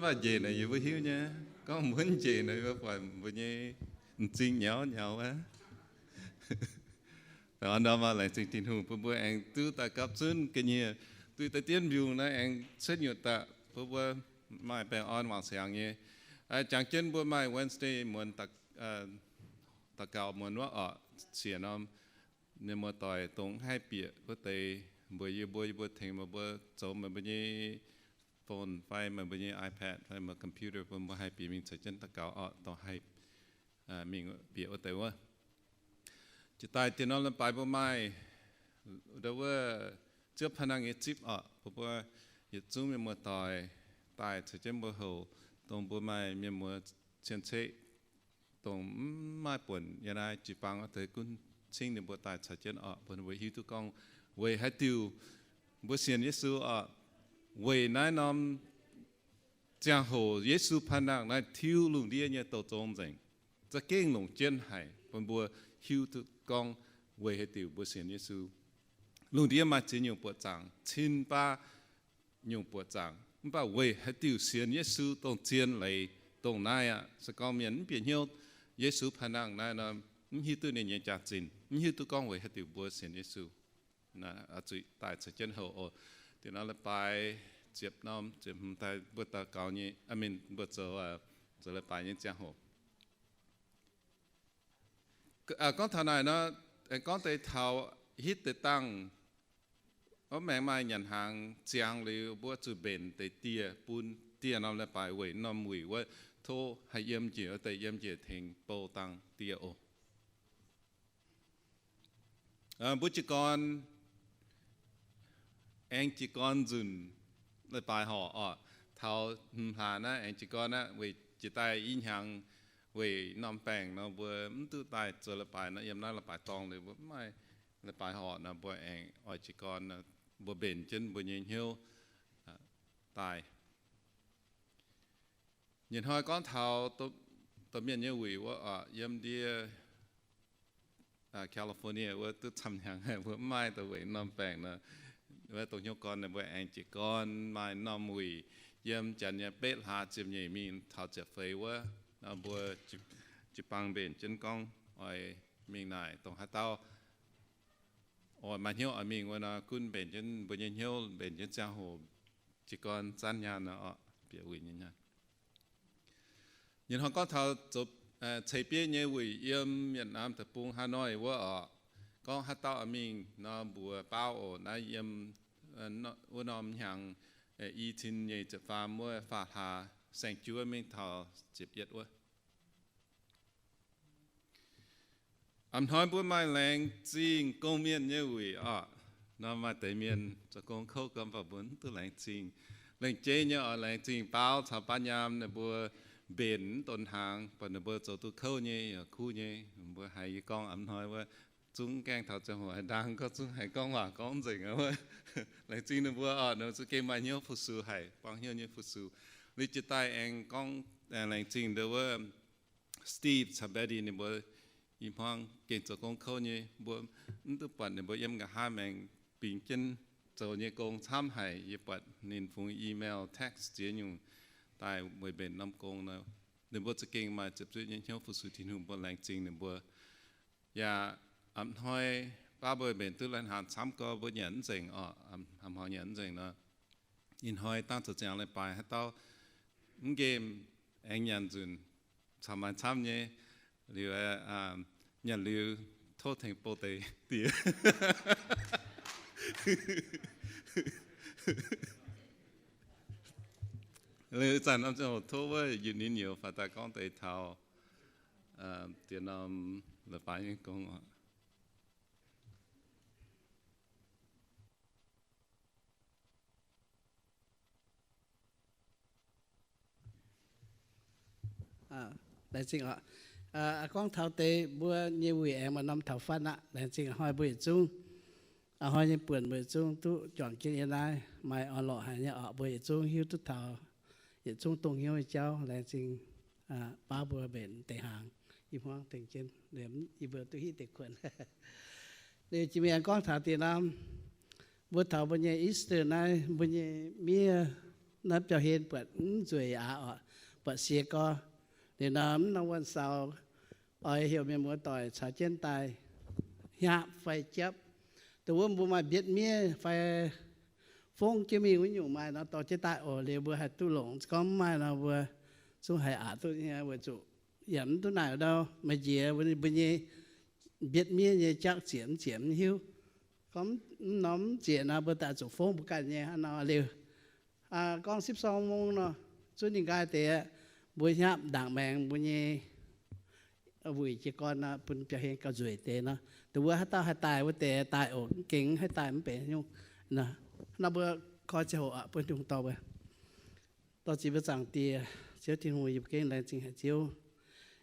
Mv baac njiec naaic yie mbuo hiuv nyei. Gorngv mbuo mv njiec naaic, yie mbuo buatc mbuo nyei m'zing nyauv nyauv wuov. Ndorm maaih laengz zingh Tin-Hungh bun mbuo aengx duqv daaih gapv zunv ga'nyiec, duqv daaih dienv mbiungc naaiv aengx cuotv nyutc daaih bun mbuo maaih baengh orn wangc siangx nyei. Jangx jienv mbuo maaih Wednesday muonz daux gaux muonz wuov orqc, siec norm mienh muoz-doic dongh haih bieqc wuov deix, mbuox yie mbuo, yie mbuo tengx meih mbuo zoux meih mbuo nyei phone fai meih mbuo nyei iPad fai meih computer bun mbuo haih bieqc mingh caux jienv daux gaux orqc, dongh haih mingh bieqc wuov deix wuov. Jiex daaih dien norm leiz-baaix mbuo maaih ndo wuov Ziouv Paa^nangh nyei zipv orqc, bun mbuo yietc zungv mienh muoz-doic daaih caux jienv mbuo houc, dongh mbuo maaih mienh muoz cien-ceqv dongh mv maaih buonc yiem naaiv jiu-baang wuov deix gunv cingv ninh mbuo daaih caux jienv orqc, bun ninh mbuo hiuv duqv gorngv weic haaix diuc mbuo sienx Yesu orqc, weic naaiv norm ziangh hoc Yesu Paa^nangh naaiv tiuv lungh ndiev nyei douz zong nzengc, za'gengh longc jienv haic bun mbuo hiuv duqv gorngv weic haaix diuc mbuo sienx Yesu. Lungh ndiev maaih ziex nyungc buoqc zaangc, cin baav nyungc buoqc zaangc, mv baac weic haaix diuc sienx Yesu dongh zien leiz dongh naaiv aqv. Se gorngv mienh mv bieqc hnyouv Yesu Paa^nangh naaiv nor, mv hiuv duqv ninh nyei jaax-zinh, mv hiuv duqv gorngv weic haaix diuc mbuo sienx Yesu. Zuqc daaih caux jienv houc oc. Dien norm leiz-baaix ziepc norm, ziepc hmz daaih mbuo daux gaux nyei, mienh mbuo zoux, zoux leiz-baaix nyei ziangh hoc. Gorngv taux naaic nor, gorngv deix taux hitv deix dangh, wuov maengx maaih nyanc hnaangx ziangx liuz mbuo zuqc mbenc deix dieh bun dien norm leiz-baaix weic norm wuic wuov, tov haih yiem njiec wuov deix yiem njiec tengx bou dangh dieh oc. Mbuo jiez gorn, aengx jiez gorn nzunc leiz-baaix horc orqc, taux hmz hlaax naaiv aengx jiez gorn aqv, weic jiex daaih i hnyangx weic norm baengc nor mbuo mv duqv daaih zoux leiz-baaix nor, yiem naaiv leiz-baaix dorngh liuz mbuo mv maaih leiz-baaix horc nor, mbuo aengx oix jiez gorn, mbuo mbenc jienv mbuo nyei hnyouv daaih. Nyei hnoi gorngv taux domh mienh nyei wuic wuov, yiem ndiev California wuov duqv camv hnyangx haic, mbuo mv maaih deix weic norm baengc nor, wuov dongh hnyouv gorn ninh mbuo aengx jiez gorn maaih norm wuic yiem janx nyei betv hlaax ziepc nyeic mingh taux ziepc feix wuov nor, mbuo jiu-baang mbenc jienv gorngv oix mingh naaic dongh haaix dauh oix maaih hnyouv oix mingh wuov nor, gunv mbenc jienv mbuo nyei hnyouv, mbenc jienv ziangh hoc jiez gorn zanv nyaanh nor, bieqc wuic nyei nyaanh. Nyei hnoi gorngv taux zoux ceix bieiv nyei wuic yiem Yietc Naamh Deic-Bung Hanoi wuov orqc, gorngv haaix dauh oix mingh nor mbuox baauv oc. Naaiv yiem wuov norm hnyangx i cin nyei ziepc faam wuov faam hlaax saeng-juov mingh taux ziepc yietv wuov. A'hnoi mbuo maaih laengz zingh gong-mienh nyei wuic orqc. Nor maaih deix mienh zoux gong kouv gau, mv baac mbuo mv duqv laengz zingh. Lengc jeiv nyei oix laengz zingh baauv caux baav nyaam ninh mbuo mbenc mv donx hnaangx, baac ninh mbuo zoux duqv kouv nyei, kuv nyei. Mbuo haiz yie gorngv a'hnoi wuov, zungv gaengh taux ziangh hoc haaix ndaang gorngv zungv haiz gorngv waac gorngv nzengc wuov. Laengz zingh ninh mbuo orqc, ninh mbuo za'gengh maaih hnyouv fu-sux haic, buangh hnyouv nyei fu-sux. Liuz jiex daaih aengx gorngv laengz zingh ndo wuov Steve caux Betty ninh mbuo i hmuangv gengh zoux gong kouv nyei. Mbuo mv duqv buatc ninh mbuo yiem nqa'haav maengx bingx jienv zoux nyei gong camv haic. Yie buatc ninh fungx email, text ziex nyungc daaih weic mbenc norm gong nor. Ninh mbuo za'gengh maaih ziepc zuoqv nyei hnyouv fu-sux Tin-Hungh, mbuo laengz zingh ninh mbuo. Yaac a'hnoi baav mbuo mbenc duqv lai-hnaangx camv gorx, mbuo nyanc mv nzengc orqc, a'hnoi nyanc mv nzengc nor, ih hnoi dangh zoux ziangx leiz-baaix haaix dauh mv nqemh aengx nyanc nzunc, camv maaih camv nyei. Liuz nyanc liuz tov tengx bou deix diex. Liuz zanc norm ziangh hoc tov wuov yietc ninh youz faaux daaih gorngv deix taux diex norm leiz-baaix nyei gong oc. Laengz zingh oc. Gorngv taux deix mbuo nyei wuic aengx maaih norm taux fatv aqv. Laengz zingh a'hnoi mbuo yietc zungv, a'hnoi nyei buonc mbuo yietc zungv duqv juangc jienv yiem naaiv, maaih orn-lorqc haic nyei oc. Mbuo yietc zungv hiuv duqv taux yietc zungv dongh hnyouv nyei jauv. Laengz zingh baav mbuo mbenc deix hnaangx, i hmuangv tengx jienv liemh yie mbuo duqv hitv deix kuonx. Liuz jiex mingh aengx gorngv taux diex norm, mbuo taux mbuo nyei Easter naaiv, mbuo nyei miev naaiv biauv-hlen buatc mv nzueic aqv oc, buatc siex gorx. Liuz nor mv norm wuonh saux, oix heuc mienh muoz-doic caux jienv daaih hnyapv fai japv. Dongh wuov mbuo maaih mbietv miev fai fongv jienv mingh wuov nyungc maaih nor dorh jienv daaih oc. Liuz mbuo haih duqv longc. Gorngv mv maaih nor mbuo zungv haiz aqc duqv nyei, weic zuqc yaac mv duqv naaic ndau, maaih njiec mbuo nyei mbietv miev nyei jauv ziec mv ziec mv hiuv. Gorngv mv norm mv ziec nor mbuo daaih zuqc fongv mbuo ganh nyei hnangv nor liuz. Gorngv sipv sorng mong nor, zunv ninh nqaai deix aqv, mbuo hnyapv ndaangc maengx mbuo nyei wuic jiez gorn nor, bun biauv-hlen gauh nzueic deix nor. Dongh wuov haaix dauh haih daaih wuov deix daaih oc, mv gengh haih daaih mv benx nyungc. Nor mbuo koi ziangh hoc aqv, bun Tin-Hungh dorh mbuo. Dorh ziec mbuo Zaangc Diex, Ziouv Tin-Hungh, yie mbuo gengh laengz zingh haic Ziouv.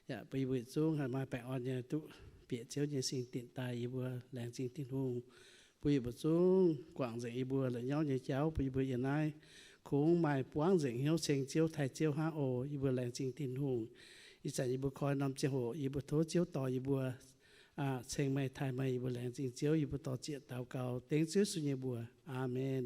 Yaac bun yie mbuo yietc zungv haih maaih baengh orn nyei duqv bieqc Ziouv nyei singx dinc daaih. Yie mbuo laengz zingh Tin-Hungh, bun yie mbuo zungv guangc nzengc yie mbuo la'nyauv nyei jauv, bun yie mbuo yiem naaiv kungx maaih buangv nzengc hnyouv ceng Ziouv, taaih Ziouv hnangv oc. Yie mbuo laengz zingh Tin-Hungh. Ih zanc yie mbuo koi norm ziangh hoc yie mbuo tov Ziouv dorh yie mbuo ceng meih, taaih meih. Yie mbuo laengz zingh Ziouv, yie mbuo dorh ziec daux gaux dengv Ziouv Yesu nyei mbuox. Aamen.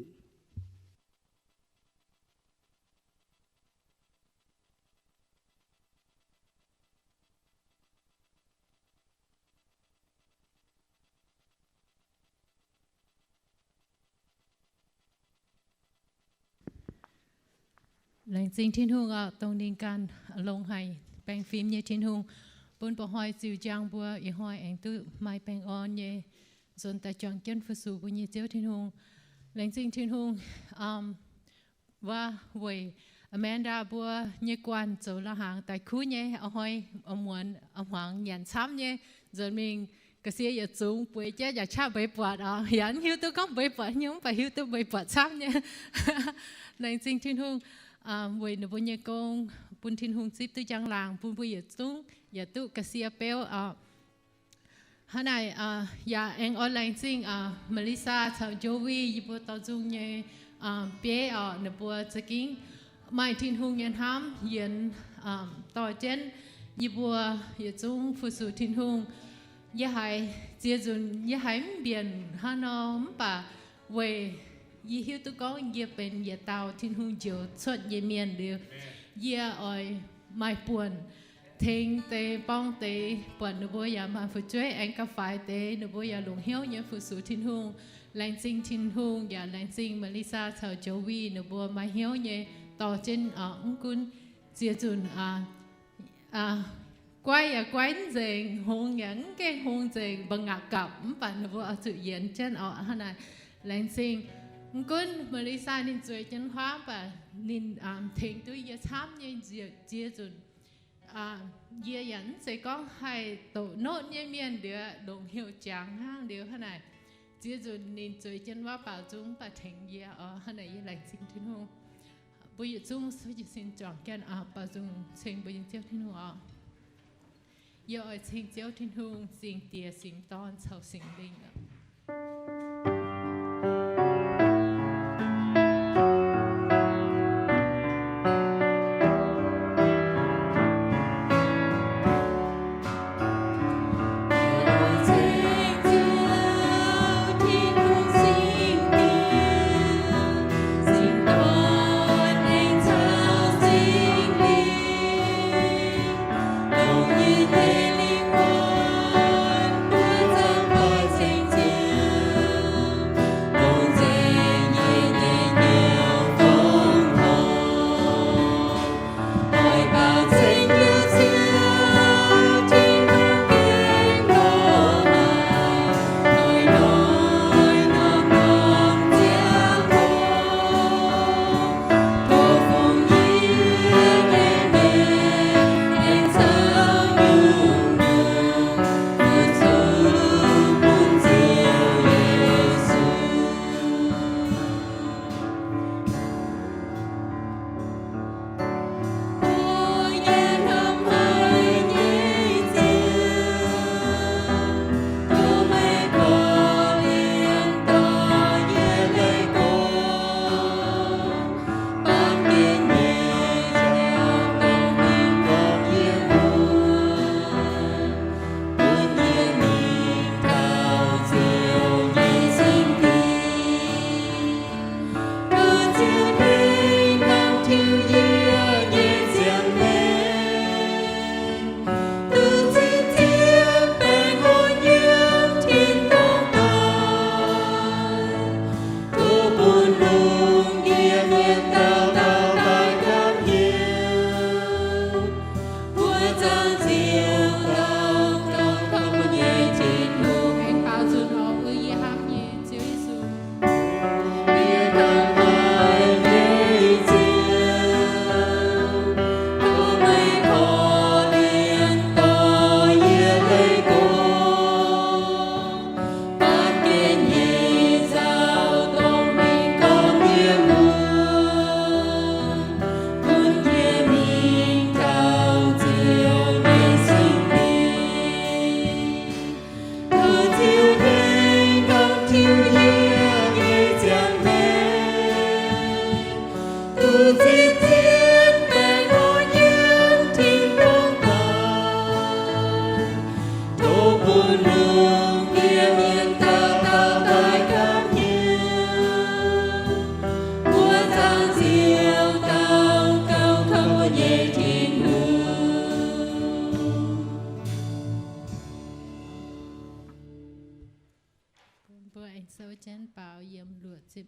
Laengz zingh Tin-Hungh oc, dongh ninh ganh longx haic, baengh fim nyei Tin-Hungh, bun mba'hnoi ziux njang mbuo ih hnoi aengx duqv maaih baengh orn nyei nzuonx daaih juangc jienv fu-sux mbuo nyei Ziouv Tin-Hungh. Laengz zingh Tin-Hungh, wuov weic Amanda mbuo nyei guanh zoux la'hnaangx daaih kuv nyei, a'hnoi muonz a'hmuangx nyanc camv nyei, nzuonx mingh ga'sie yietc zungx bueix jienv yaac qaqv mbeix buatc oc. Yaac mv hiuv duqv gorngv mbeix buatc haaix nyungc, mv baac hiuv duqv mbeix buatc camv nyei. Laengz zingh Tin-Hungh weic ninh mbuo nyei gong, bun Tin-Hungh zipv duqv njang-laangc bun mbuo yietc zungv yaac duqv ga'sie beuv oc. Hnangv naaic yaac aengx oix laengz zingh Melissa caux Joey yie mbuo dorh nzung nyei bieiv oc. Ninh mbuo za'gengh maaih Tin-Hungh nyei hnamv yienx dorh jienv yie mbuo yietc zungv fu-sux Tin-Hungh. Yie haiz ziex nzunc yie haiz mv mbienc hnangv nor, mv baac weic yie hiuv duqv gorngv yie benx yietc dauh Tin-Hungh njoux cuotv nyei mienh liuz, yie oix maaih buonc tengx deix borng deix, buatc ninh mbuo yaac maaih fu'jueiv aengx gauh faix deix, ninh mbuo yaac longc hnyouv nyei fu-sux Tin-Hungh. Laengz zingh Tin-Hungh yaac laengz zingh Melissa caux Joey ninh mbuo maaih hnyouv nyei dorh jienv, mv gunv ziex nzunc guai yaac guai mv nzengc, hngongx yaac mv gaengh hngongx nzengc, mbuo ngapv gapc, mv baac ninh mbuo oix zuqc yienx jienv oc. Hnangv naaic, laengz zingh. Mv gunv Melissa ninh zueiz jienv huaav, mv baac ninh tengx duqv yie camv nyei ziex nzunc. Yie yaac mv zeiz gorngv haih doqc notv nyei mienh liuz longc heuc jangx hnangv liuz. Hnangv naaic, ziex nzunc ninh zueiz jienv wuov baaux nzung, mv baac tengx yie oc. Hnangv naaic yie laengz zingh Tin-Hungh. Mbuo yietc zungv zuqc jiez sin juangc jienv baaux nzung ceng mbuo nyei Ziouv Tin-Hungh oc. Yie oix ceng Ziouv Tin-Hungh, Singx Diex, Singx Dorn caux Singx Lingh.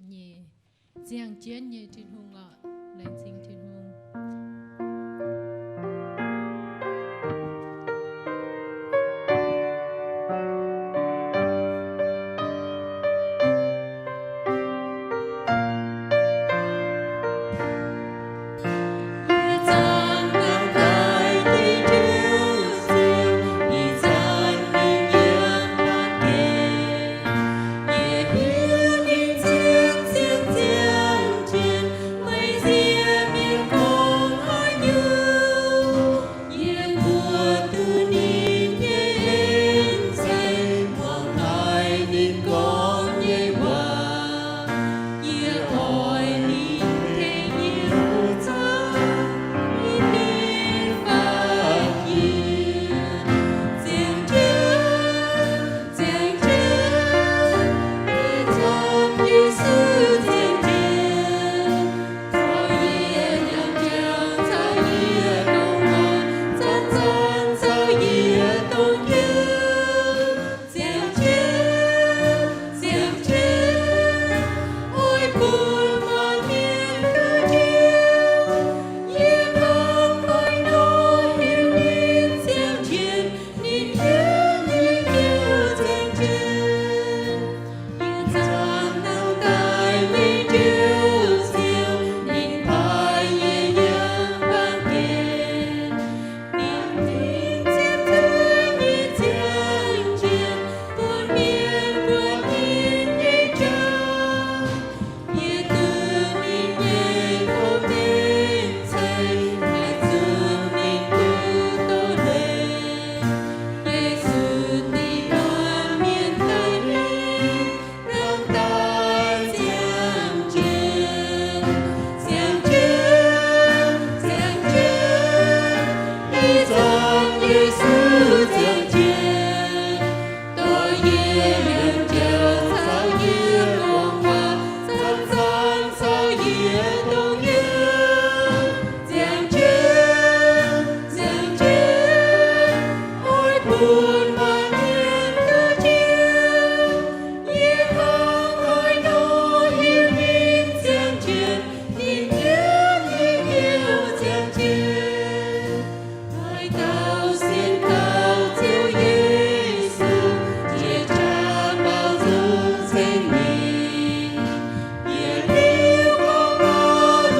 nyei ziangh jienv nyei Tin-Hungh oc. Laengz zingh Tin-Hungh. Yie mbuo duqv ninh nyei en zeiz, muangx taaih ninh gorngv nyei waac. Yie oix ninh tengx yie zuangx ninh nyei fai yie ziangh jienv, ziangh jienv, yie zuangx Yesu ziangh jienv. Caux yie nyanc jauv, caux yie dongh maaih, zanc-zanc caux yie dongh juov. Ziangh jienv, ziangh jienv, oix bun maaih mienh duqv juov. Yie hnangv oix nor hiuv ninh ziangh jienv, ninh hiuv ninh hiuv ziangh jienv. Yie zaangc dangh daaih nyei njoux Ziouv, ninh paaix yie yiem baamh gen. Ninh, ninh ziepc zuoqv yie ziangh jienv, bun mienh mbuo ginv nyei jauv. Yie duqv ninh nyei doz-mengh ceix, haih zunh ninh duqv doz-leiz. Yesu dingc baamh mienh daaih mingh, dangh daaih ziangh jienv, ziangh jienv, ziangh jienv. Ih zanc Yesu ziangh jienv, dorh yie yiem jauv caux yie gorngv waac, zanc-zanc caux yie dongh yiem. Ziangh jienv, ziangh jienv, oix bun maaih mienh duqv juov. Yie hnangv oix nor hiuv ninh ziangh jienv, ninh hiuv, ninh hiuv ziangh jienv. Haaix dauh sienx kaux Ziouv Yesu, jiex jaax baaux nzung ceng ninh. Yietc liuz gorngv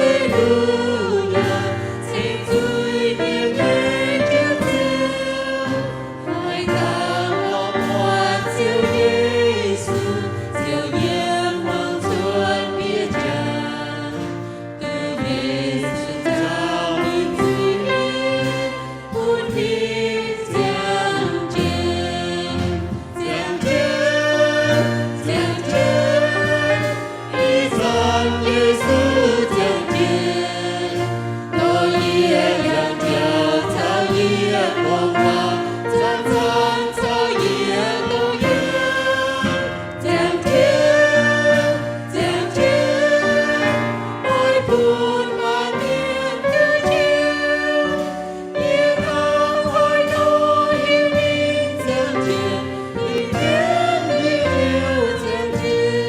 Aa^le^lu^yaa, ceng zuiz-mienh nyei Njoux Ziouv. Haaix dauh lorz buatc Ziouv Yesu, ziouc yiem hmuangx cuotv bieqc jaax. Duqv Yesu nzauh ninh zuiz-mienh, bun ninh ziangh jienv, ziangh jienv, ziangh jienv. Ih zanc Yesu ziangh jienv, dorh yie yiem jauv caux yie gorngv waac, zanc-zanc caux yie dongh yiem. Ziangh jienv, ziangh jienv, oix bun maaih mienh duqv juov. Yie hnangv oix nor hiuv ninh ziangh jienv, ninh hiuv, ninh hiuv ziangh jienv.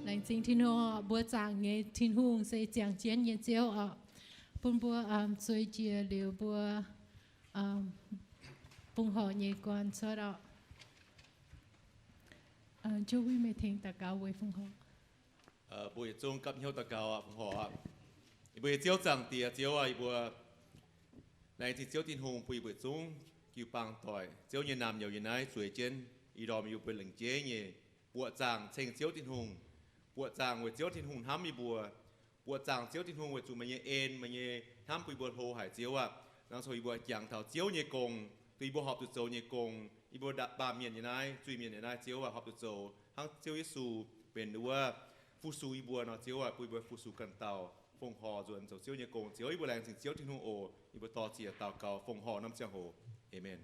Laengz zingh Tin-Hungh, mbuo zaangc nyei Tin-Hungh se ziangh jienv nyei Ziouv oc. Bun mbuo, um, zueiz jiex liuz mbuo, um, fongc horc nyei gorn cuotv oc. Uh, Joey, meih tengx daux gaux weic fongc horc. Uh, mbuo yietc zungv gapv hnyouv daux gaux aqv, fongc horc aqv. Yie mbuo nyei Ziouv, Zaangc Diex, Ziouv aac, yie mbuo laengz zingh Ziouv Tin-Hungh bun yie mbuo yietc zungv jiu-baang doic, Ziouv nyei naamh nyouz yiem naaiv zueiz jienv, ih ndorm yie mbuo lengc jeiv nyei buoqc zaangc ceng Ziouv Tin-Hungh, buoqc zaangc weic Ziouv Tin-Hungh hnamv yie mbuo, buoqc zaangc Ziouv Tin-Hungh weic zuqc meih nyei en, meih nyei hnamv bun yie mbuo hlo haic, Ziouv aac. Laengz zingh yie mbuo jangx taux Ziouv nyei gong, duqv yie mbuo horpc zuqc zoux nyei gong, yie mbuo baamh mienh nyei naaiv, zuiz-mienh nyei naaiv, Ziouv aac, horpc zuqc zoux hnangv Ziouv Yesu benx wuov fu-sux yie mbuo nor, Ziouv aac, bun yie mbuo fu-sux ganh dauh, fongc horc nzuonx zoux Ziouv nyei gong. Ziouv, yie mbuo laengz zingh Ziouv Tin-Hungh oc. Yie mbuo dor-ziec daux gaux fongc horc norm ziangh hoc. Aamen.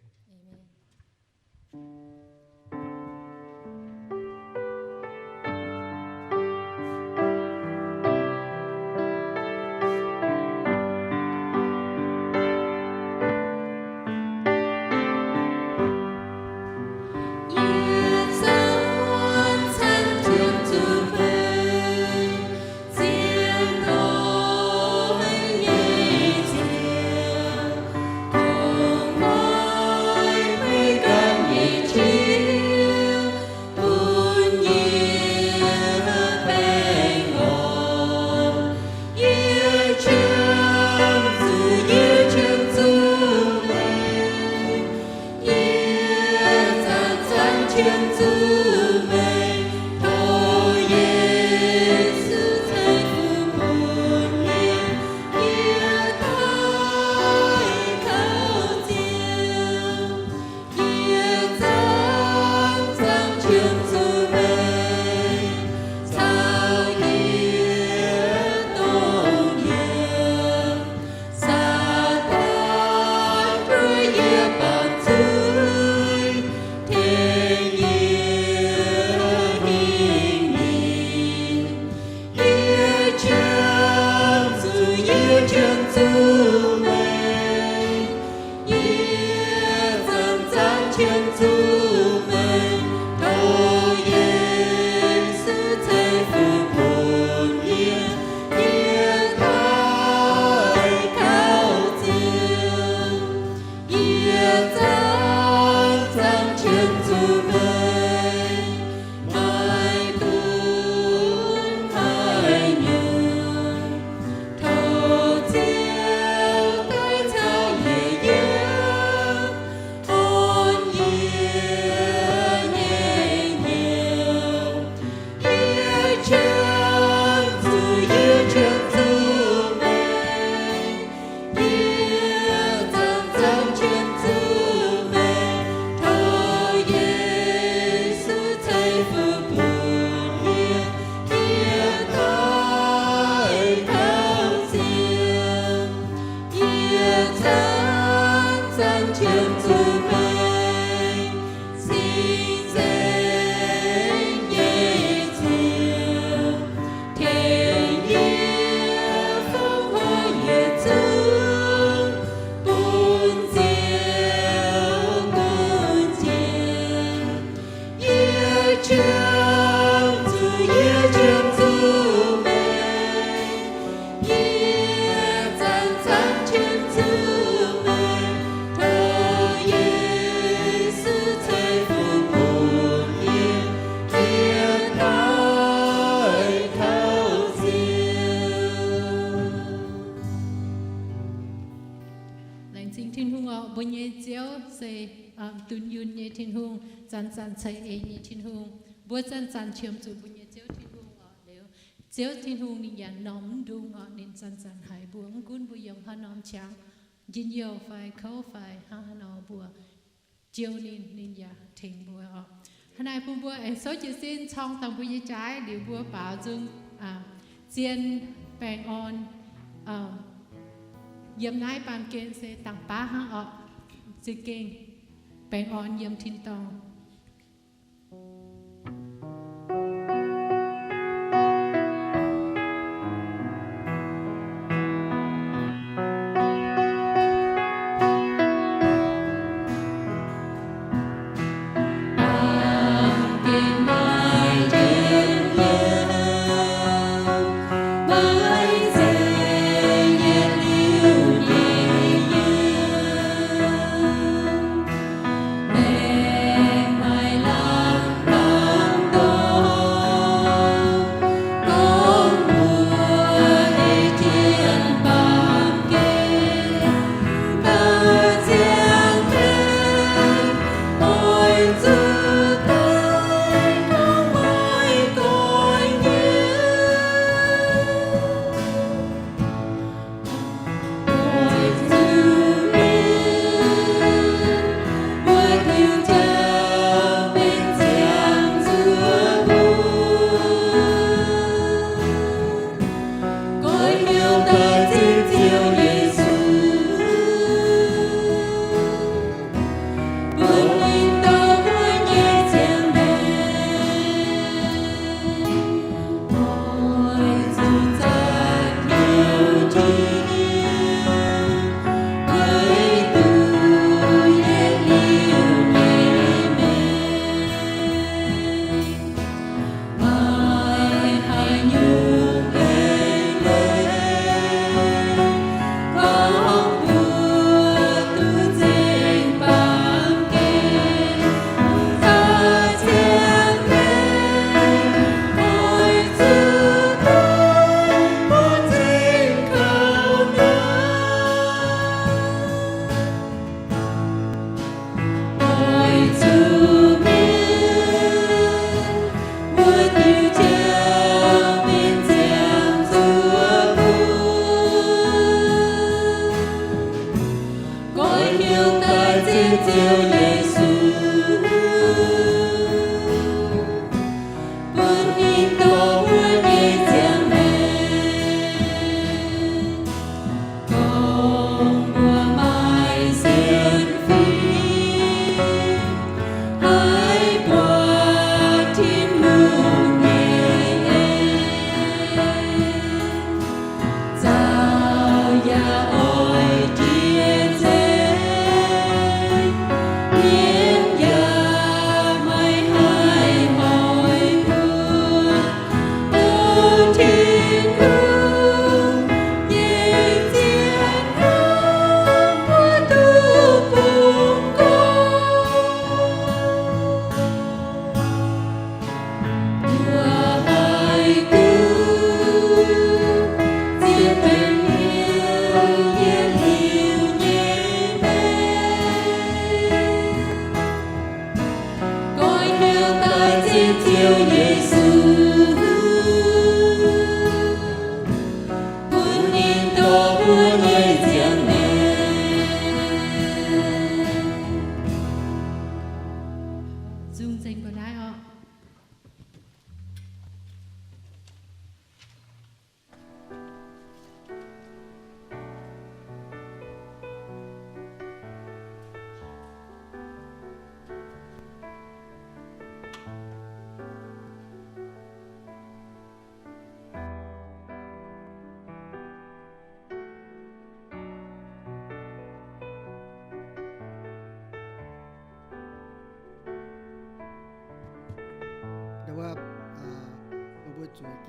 zuqc meih, yie zanc-zanc qiemx zuqc meih, tov Yesu ceix fuqv bun yie, yie daaih kaux ziangx. Yie zanc-zanc qiemx zuqc meih, maaih dungz haaix nyungc, tov Ziouv daaih caux yie yiem, orn yie nyei hnyouv. Yie qiemx zuqc, yie qiemx zuqc meih, yie zanc-zanc qiemx zuqc meih, tov Yesu ceix fuqv bun yie, yie daaih kaux ziangx. Yie zanc-zanc qiemx zuqc meih, cing-nzengc nyei Ziouv, tengx yie fongc huaav yietc zungv bun Ziouv gunv jiex. Yie qiemx zuqc, yie qiemx zuqc meih, yie zanc-zanc qiemx zuqc meih, tov Yesu ceix fuqv bun yie, yie daaih kaux ziangx. Laengz zingh Tin-Hungh oc. Mbuo nyei Ziouv se dunh yunh nyei Tin-Hungh, zanc-zanc ceix eix nyei Tin-Hungh. Mbuo zanc-zanc qiemx zuqc mbuo nyei Ziouv Tin-Hungh oc. Liuz, Ziouv Tin-Hungh ninh yaac norm mv ndungx oc. Ninh zanc-zanc haiz mbuo, mv gunv mbuo yiem haaix norm qangx, njien-youh fai kouv fai hnangv haaix nor, mbuo jiu ninh, ninh yaac tengx mbuo oc. Hnangv naaic bun mbuo aengx souv jiez sin corng dangh mbuo nyei jaaix, liuz mbuo baaux nzung zien baengh orn yiem naaiv baamh gen se dangh baav hnangv oc. Za'gengh baengh orn yiem tin-dorngh.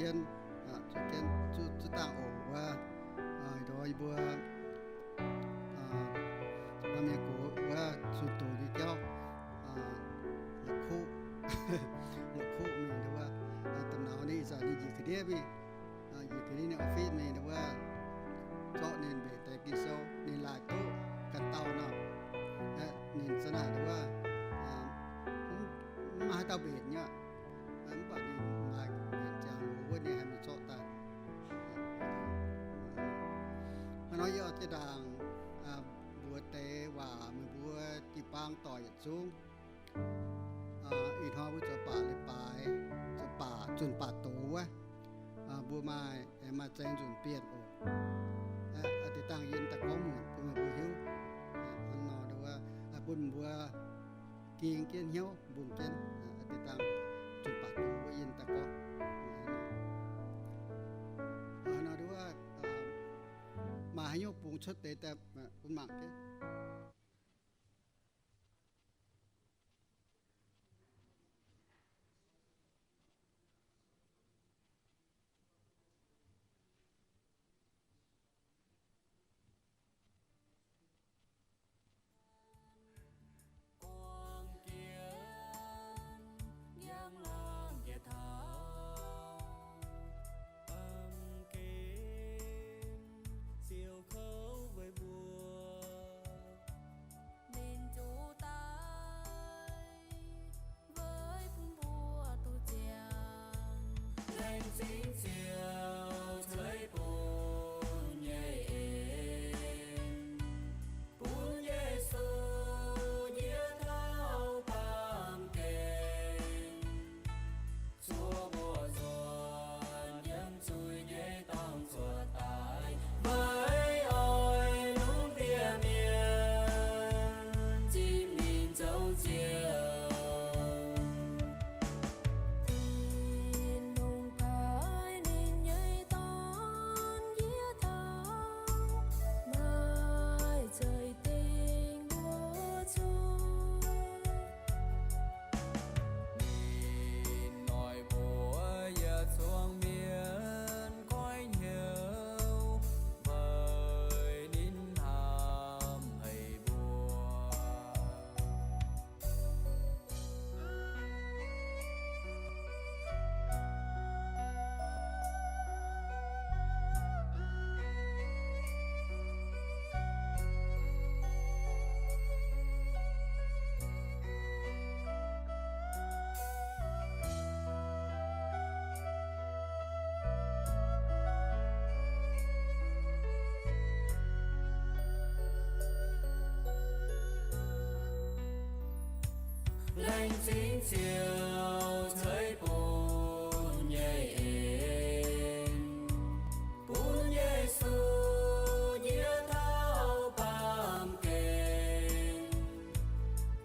jienv, zuqc jienv zuqc dangh oc wuov, ndoh yie mbuo maaih mienh gox wuov zunh doz nyei jauv, la'kuqv, la'kuqv mingh nduov, da'nauz ninh ih zanc ninh njiec ga'ndiev mingh, njiec ga'ndiev ninh office mingh nduov, zorqv ninh mbenc deix Ging-Sou ninh laaic duqv ganh dauh nor, ninh za'naaic nduov, mv maaih haaix dauh mbenc nyei, mv baac ninh maaih mbenc ziangh hoc wuov ninh haih mingh zorqv daaih. Hnangv nor yie oix jiex ndaangc mbuox deix waac meih mbuo jiu-baang doic yietc zungv. Ih hnoi mbuo zoux baac leiz-baaix, zoux baac zunh baac doz wuov, mbuo maaih, maaih zeix nzunc bienh oc. Deix dangh yie daaih gorngv muonc bun meih mbuo hiuv. Hnangv nor nduov, bun mbuo ging jienv hnyouv mbungh jienv, deix dangh zunh baac doz wuov yie daaih gorngv. Hnangv nor nduov, maaih haaix nyungc bungx cuotv deix daaih bun mangc jienv. Guangc jienv njang-laangc jiex taux baamh gen, ziouc kouv weic mbuo. Ninh zuqc daaih weic bun mbuo duqv ziangh. Laengz zingh Ziouv ceix bun nyei en, bun Yesu njiec taux baamh gen, zuov mbuo nzuonx yiem zuiz nyei dorngx zuoqc daaih, weic oix lungh ndiev mienh zipv ninh zoux Ziouv. Tin-Hungh paaiv ninh nyei Dorn njiec taux maaih ceix dingh mbuo zuqc. Ninh noic mbuox yietc zungv mienh goiv hnyouv, weic ninh hnamv haic mbuo. Laengz zingh Ziouv ceix bun nyei en, bun Yesu njiec taux baamh gen,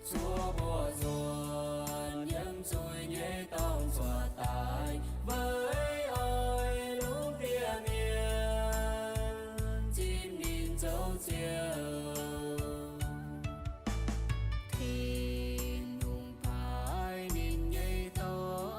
zuov mbuo nzuonx yiem zuiz nyei dorngx zuoqc daaih, weic oix lungh ndiev mienh zipv ninh zoux Ziouv. Tin-Hungh paaiv ninh nyei Dorn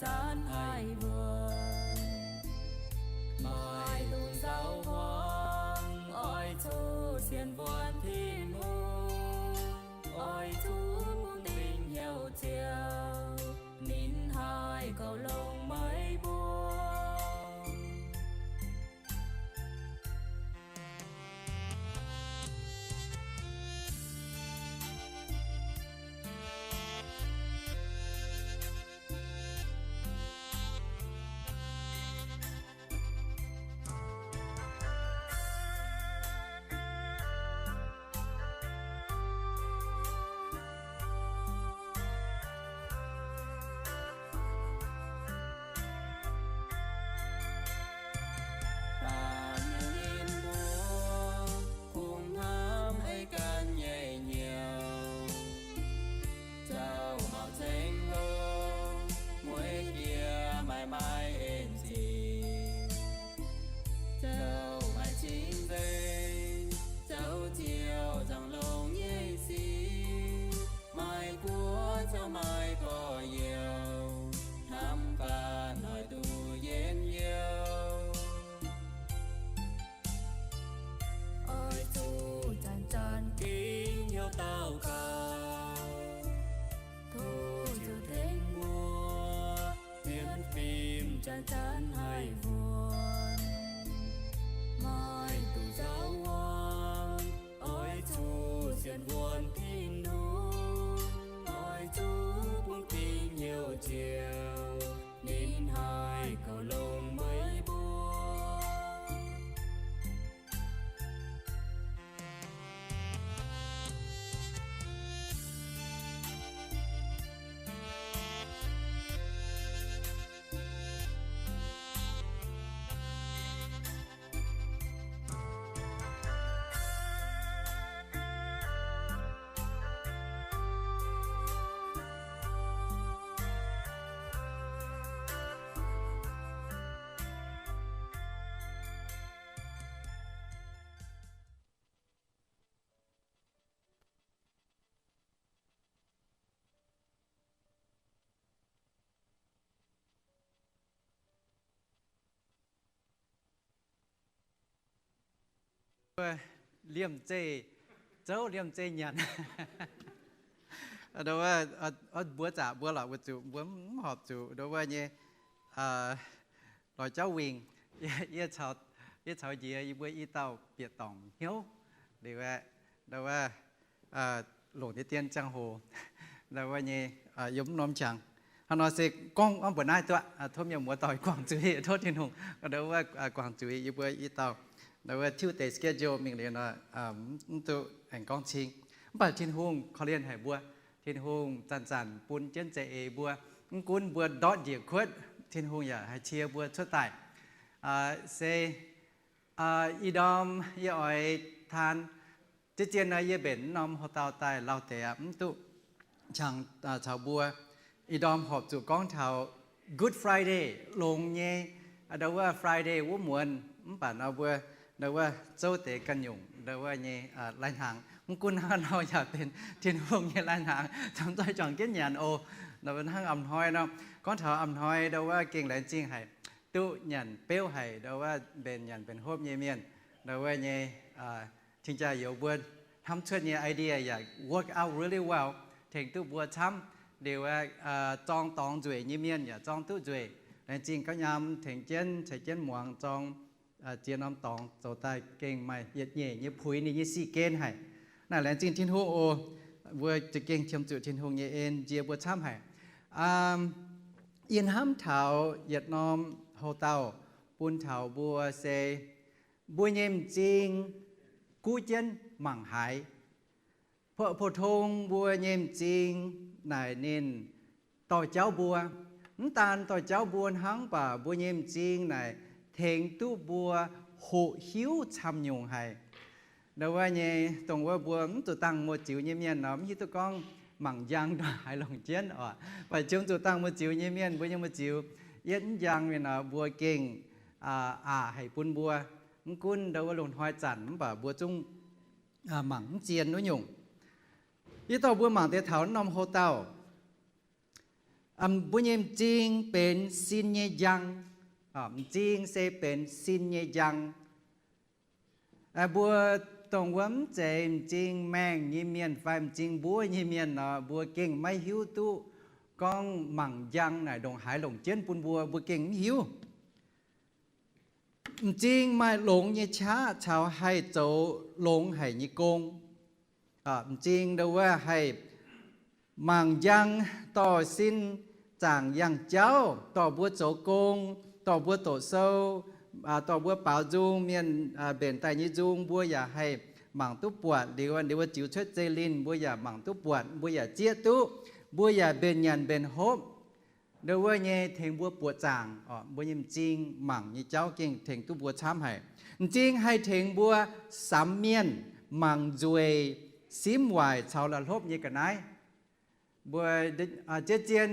Zanc haih wuonc, maaih dungx nzauh hmuangx, oix zuqc sienx wuonc Tin-Hungh, oix zuqc bun dingc hnyouv ziouc, ninh haih goux longx meih mbuo. Ninh mbuo kungx hnamv haiz ganh nyei hnyouv, zaux maux ceng hlo, mueiz jiex maaih maaih en zic, zaux maaih cing-nzengc, zaux ziouc nzangc longx nyei sic, maaih guoqv zaux maaih gorx-youz, hnamv ganh noic duqv njien-youh. Oix zuqc zanc-zanc gengh hnyouv daux gaux, tov Ziouv tengx mbuo, mienv fim zanc-zanc haih wuonc, maaih dungx nzauh hmuangx, oix zuqc sienx wuonc Tin-Hungh, oix zuqc bun dingc hnyouv ziouc, ninh haih goux longx meih mbuo. Liemh zeih zouv, liemh zeih nyanc. Ndo wuov, mbuo zaqc mbuo lorqc, weic zuqc mbuo mv horpc zuqc ndo wuov nyei lorz jauv wingh. Yie, yie caux njiec yie mbuo i dauh bieqc dorngc hnyouv liuz aeqv, ndo wuov, longc deix dien ziangh hoc, ndo wuov nyei, yiem mv norm qangx. Hnangv nor se gorngv mbuox naaiv duqv, tov mienh muoz-doic guangc zuiz, tov Tin-Hungh ndo wuov guangc zuiz yie mbuo i dauh. Ndo wuov Tuesday schedule mingh liuz nor, mv duqv aengx gorngv cing. Mv baac Tin-Hungh korv-lienh haic mbuo. Tin-Hungh zanc-zanc bun jienv za'eix mbuo. Mv gunv mbuo ndortv njiec kuotv, Tin-Hungh yaac haih cie mbuo cuotv daaih. Se ih ndorm yie oix taan, zien-zien nor yie mbenc mv norm houx-dauh daaih lauh deix aqv, mv duqv qangx caux mbuo. Ih ndorm horpc zuqc gorngv taux Good Friday, longx nyei, ndo wuov Friday wuov muonz. Mv baac nor mbuo ndo wuov zouv deix ganh nyungc ndo wuov nyei lai-hnaangx. Mv gunv hnangv nor yaac benx Tin-Hungh nyei lai-hnaangx, camv zoih juangc jienv nyanc oc. Ndo wuov hnangv a'hnoi nor, gorngv taux a'hnoi ndo wuov gengh laengz zingh haic, duqv nyanc beuv haic, ndo wuov mbenc nyanc mbenc hopv nyei mienh, ndo wuov nyei cing-jaa-youz mbuo hnamv cuotv nyei idea yaac work out really well, tengx duqv mbuo camv. Liuz aeqv, zorng dorngx nzueic nyei mienh yaac zorng duqv nzueic. Laengz zingh gauv nyaam tengx jienv ceix jienv muangx zorng ziex norm dorngx zoux daaih gengh maaih yietc nyeic nyei puix ninh nyei sic gen haic. Naaiv laengz zingh Tin-Hungh oc. Mbuo za'gengh qiemx zuqc Tin-Hungh nyei en nzie mbuo camv haic. Yie hnamv taux yietc norm houx-dauh bun taux mbuo se, mbuo nyei m'zing guv jienv mangc haaix. Pou-tong mbuo nyei m'zing naaic ninh dorh jauv mbuo. Mv daan dorh jauv mbuo hnangv, mv baac mbuo nyei m'zing naaic tengx duqv mbuo hoqc hiuv camv nyungc haic. Ndo wuov nyei, dongh wuov mbuo mv zuqc dangh muoz-ziux nyei mienh nor, mv hiuv duqv gorngv mangc njang ndongc haaix longc jienv oc. Mv baac qiemx zuqc dangh muoz-ziux nyei mienh, mbuo nyei muoz-ziux yietv mv njang mienh nor, mbuo gengh aqc haic bun mbuo. Mv gunv ndo wuov loz-hnoi zanc, mv baac mbuo zungv mangc mv zien wuov nyungc. Yie dorh mbuo mangc deix taux norm houx-dauh. Mbuo nyei m'zing benx sin nyei njang. M'zing se benx sin nyei njang. Mbuo dongh wuov mv zeiz m'zing maengh nyei mienh fai m'zing mbuov nyei mienh nor, mbuo gengh maiv hiuv duqv gorngv mangc njang naaic ndongc haaix longc jienv bun mbuo, mbuo gengh mv hiuv. M'zing maaih longx nyei qaqv caux haih zoux longx haic nyei gong. M'zing ndo wuov haih mangc njang dorh sin zaangc yangh jauv, dorh mbuo zoux gong, dorh mbuo doqc sou, dorh mbuo baaux nzung, mienh mbenc daaih nyei nzung, mbuo yaac haih mangc duqv buatc. Liuz ninh mbuo ziux cuotv zeiv-lin, mbuo yaac mangc duqv buatc, mbuo yaac zieqv duqv, mbuo yaac mbenc nyanc mbenc hopv. Ndo wuov nyei tengx mbuo buoqc zaangc, mbuo nyei m'zing mangc nyei jauv gengh tengx duqv mbuo camv haic. M'zing haih tengx mbuo samx mienh, mangc nzueic, simv waaic caux la'hlopv nyei ga'naaiv. Mbuo, aa, zien-zien